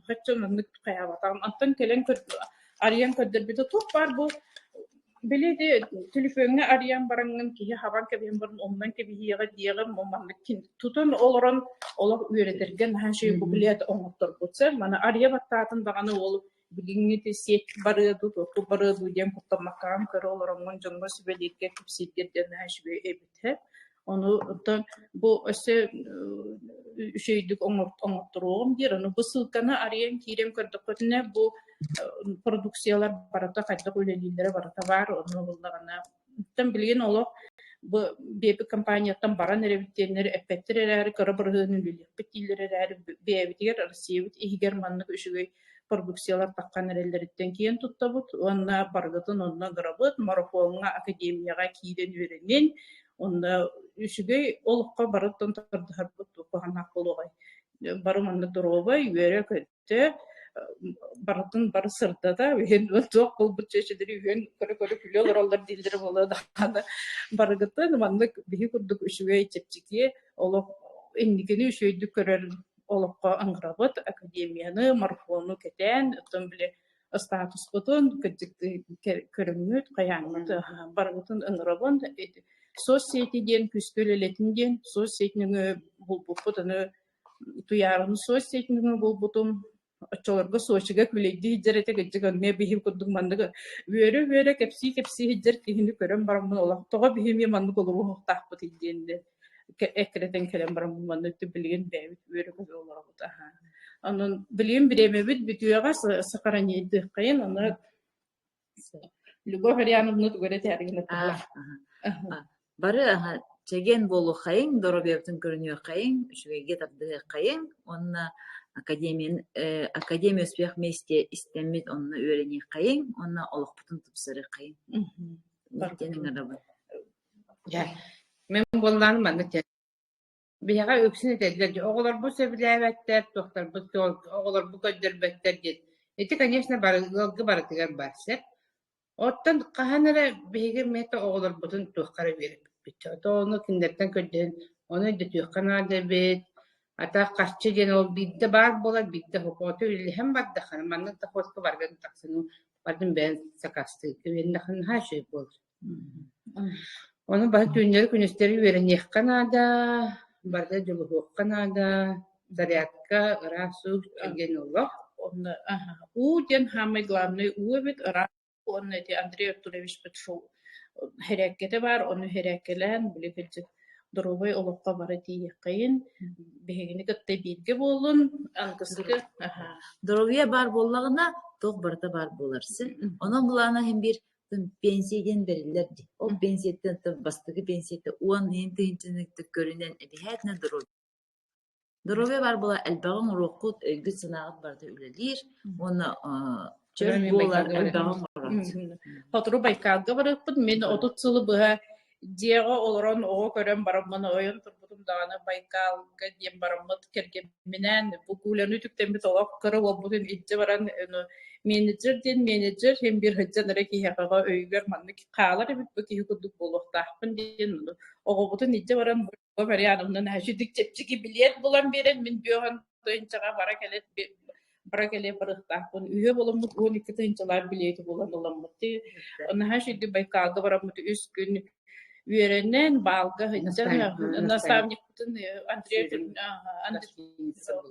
хачча маннык хайаабатаҕым. Онтон кэлэн арыйан көрдөрбүтэ туох баар бу. Били ити төлөпүөҥҥэ арыйан бараҥҥын киһи хабан кэбиһэн баран умнан кэбиһиэҕэ диэҕим маннык тутан олорон олох үөрэтэргэ наһаа үчүгэй буклет оҥотторбут сэр. Маны арыйа баттаатын даҕаны ол билиҥҥи ити сеть барыа дуу, туохпут барыа дуу диэн куттаммаккаҕын көрө олороҥҥун дьоҥҥо сүбэлииргэ, кэпсииргэ диэн наһаа үчүгэй эбит һэ. Ону оттон бу өссө үчүгэйдик оҥотторуоҕум диир. Ону бу ссылканы арыйан киирэн көрдөххүтүнэ бу продукциялар барыта хайдах үлэлииллэрэ барыта баар. Ону буллаҕына оттон билигин олох бу биэпик компанияттан баран эрэбит диэннэр эппэттэр эрээри кыра бырыһыаны үлэлиэхпит дииллэр эрээри бэйэбитигэр Россиябыт иһигэр маннык үчүгэй продукциялар таххан эрэллэриттэн киэн туттабыт уонна барыгытын онно ыҥырабыт, марафоҥҥа, академияҕа киирэн үөрэнин, онно үчүгэй олоххо барыттан тардыһарбыт куһаҕаннаах буолуоҕай. Бары манна доруобай, үөрэ-көтө, барытын бары сырдата, үһүн туох буолбут чүөчэлэри үһүөн көрө-көрө күлэ олороллор дииллэрэ буолуо даҕаны барыгытын маннык биһи курдук үчүгэй чэпчэки олох инникини үчүгэйдик көрөр олоххо ыҥырабыт, академияны, марафону кэтээн, оттон били статуспутун көрөҥҥүт, хайааҥҥыт барыгытын ыҥырабын. Соцсети диэн күүскэ үлэлэтин диэн соцсеть нөҥүө булбуппут, аны Туйаараны соцсеть нөҥүө булбутум. Оччолорго Сочига күлэйдии сылдьар этэ, кырдьык эмиэ биһи курдук маннык үөрэ-үөрэ кэпсии-кэпсии сылдьар киһини көрөн бараммын олох тоҕо биһи эмиэ маннык олоруохтаахпытый диэн эккирэтэн кэлэн баран манна билигин бэйэбит үөрэ-көтө олоробут аһаа. Онон билигин бириэмэбит бүтүөҕэ сохранейдыаххайын, ону Любовь Ариановна тугу эрэ этээри гына Бары чэгиэн буолуоххайыҥ, доруобуйабытын көрүнүөххэйиҥ, үчүгэйгэ тардыһыаххайыҥ уонна академияны академия успех вместе истэммит онно үөрэниэххэйиҥ уонна олохпутун тупсарыаххайыҥ диэн ыҥырабын. Мин буоллаҕына маннык Биһиэхэ үксүн этэллэр дии, оҕолорбут сөбүлээбэттэр, туохтарбыт оҕолорбут көрдөрбөттөр диэн. Ити, конечно, бары ыалга барытыгар баар сөп. Оттон хаһан эрэ биһиги эмиэ оҕолорбутун туохха эрэ үөрэппиппит. Ото ону кинилэртэн көрдөһөн, ону өйдөтүөххэ наада эбит. Ата харчы диэн ол биирдэ баар буолар, биирдэ суох. Ото үлэлэһэн бардаххына, маннык дохуотка баргын тахсан бардым бэйэҥ сакаастыырга үөрэннэххинэ наһаа үчүгэй буолар. Ону бары түүннэри-күнүстэри үөрэниэххэ наада, барыта дьулуһуохха наада, зарядка, ыраас уу диэн олох. Онно уу диэн саамай главный уу эбит, ыраас уонна ити Андрей Артурович Петров хэрээккэтэ баар, ону хэрээккэлээн били кырдьык доруобай олоххо бары тиийиэххэйин, биһигини кытта бииргэ буоллун, аныгыскы Доруобуйа баар буоллаҕына, туох барыта баар буолар син. Онон былаана иһин биир Пенсия диэн бэриллэр дии. Ол пенсияттан бастакы пенсията уон иһин тыһыынчаны көрүнэн эбиһээтинэ доруобуйа. Доруобуйа баар буола элбэҕи оҥоруоххут, өйгүт-санааҕыт барыта үлэлиир уонна чөл буолар элбэҕи оҥорор. Сотору Байкалга барыахпыт. Мин 30 сылы быһа Дьиэҕэ олорон оҕо көрөн бараммын ойон турбутум даҕаны Байкалга диэн бараммыт кэргэмминээн бу кууланы үтүктэммит олох кыра уолбутун илдьэ баран менеджер диэн менеджер син биир сылдьан эрэ киһиэхэ өйүгэр маннык хаалар эбит бу киһи курдук буолуохтаахпын диэн оҕобутун илдьэ баран бу Мариановна наһаа чэпчэки билиэт булан биэрэн мин бүөҕүн тыһыынчаҕа бара кэлэ бара кэлэ барыахтаахпын. Үһүө буоламмыт 12 тыһыынчалаах билиэти булан ыламмыт. Наһаа үчүгэй Байкалга бараммыт үс күн үөрэнэн, баалга сылдьан, наставникпытын Андрей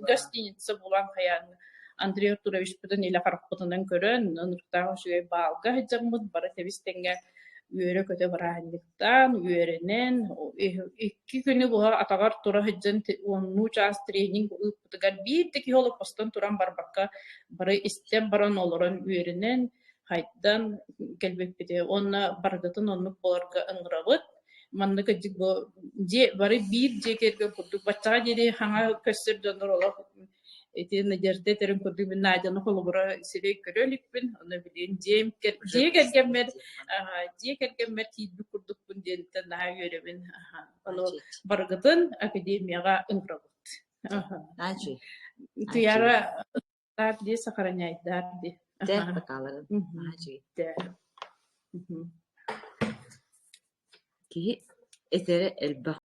гостиница булан хайаан Андрей Артуровичпытын илэ харахпытынан көрөн, ынырыктаах үчүгэй баалга сылдьаммыт бары тэбис тэҥҥэ үөрэ-көтө бырааһынньыктаан, үөрэнэн, икки күнү быһа атаҕар тура сылдьан уоннуу чаас тренинг ыыппытыгар биир да киһи олоппостон туран барбакка бары истэн баран олорон үөрэнэн, хайдан кэлбиппитэ уонна барыгытын оннук буоларга ыҥырабыт. Маннык кырдьык бу дьиэ бары биир дьиэ кэргэн курдук баччаҕа диэри хаҥа көстөр дьоннор олох Ити Надежда этэрин курдук мин Надяны холобура сирэй көрө иликпин, ону билигин дьиэм дьиэ кэргэммэр дьиэ кэргэммэр киирбит курдукпун диэнтэн наһаа үөрэбин. Ону барыгытын академияҕа ыҥырабыт. Туяра дии сохраняйдар дии. Киһи этэрэ элбэх.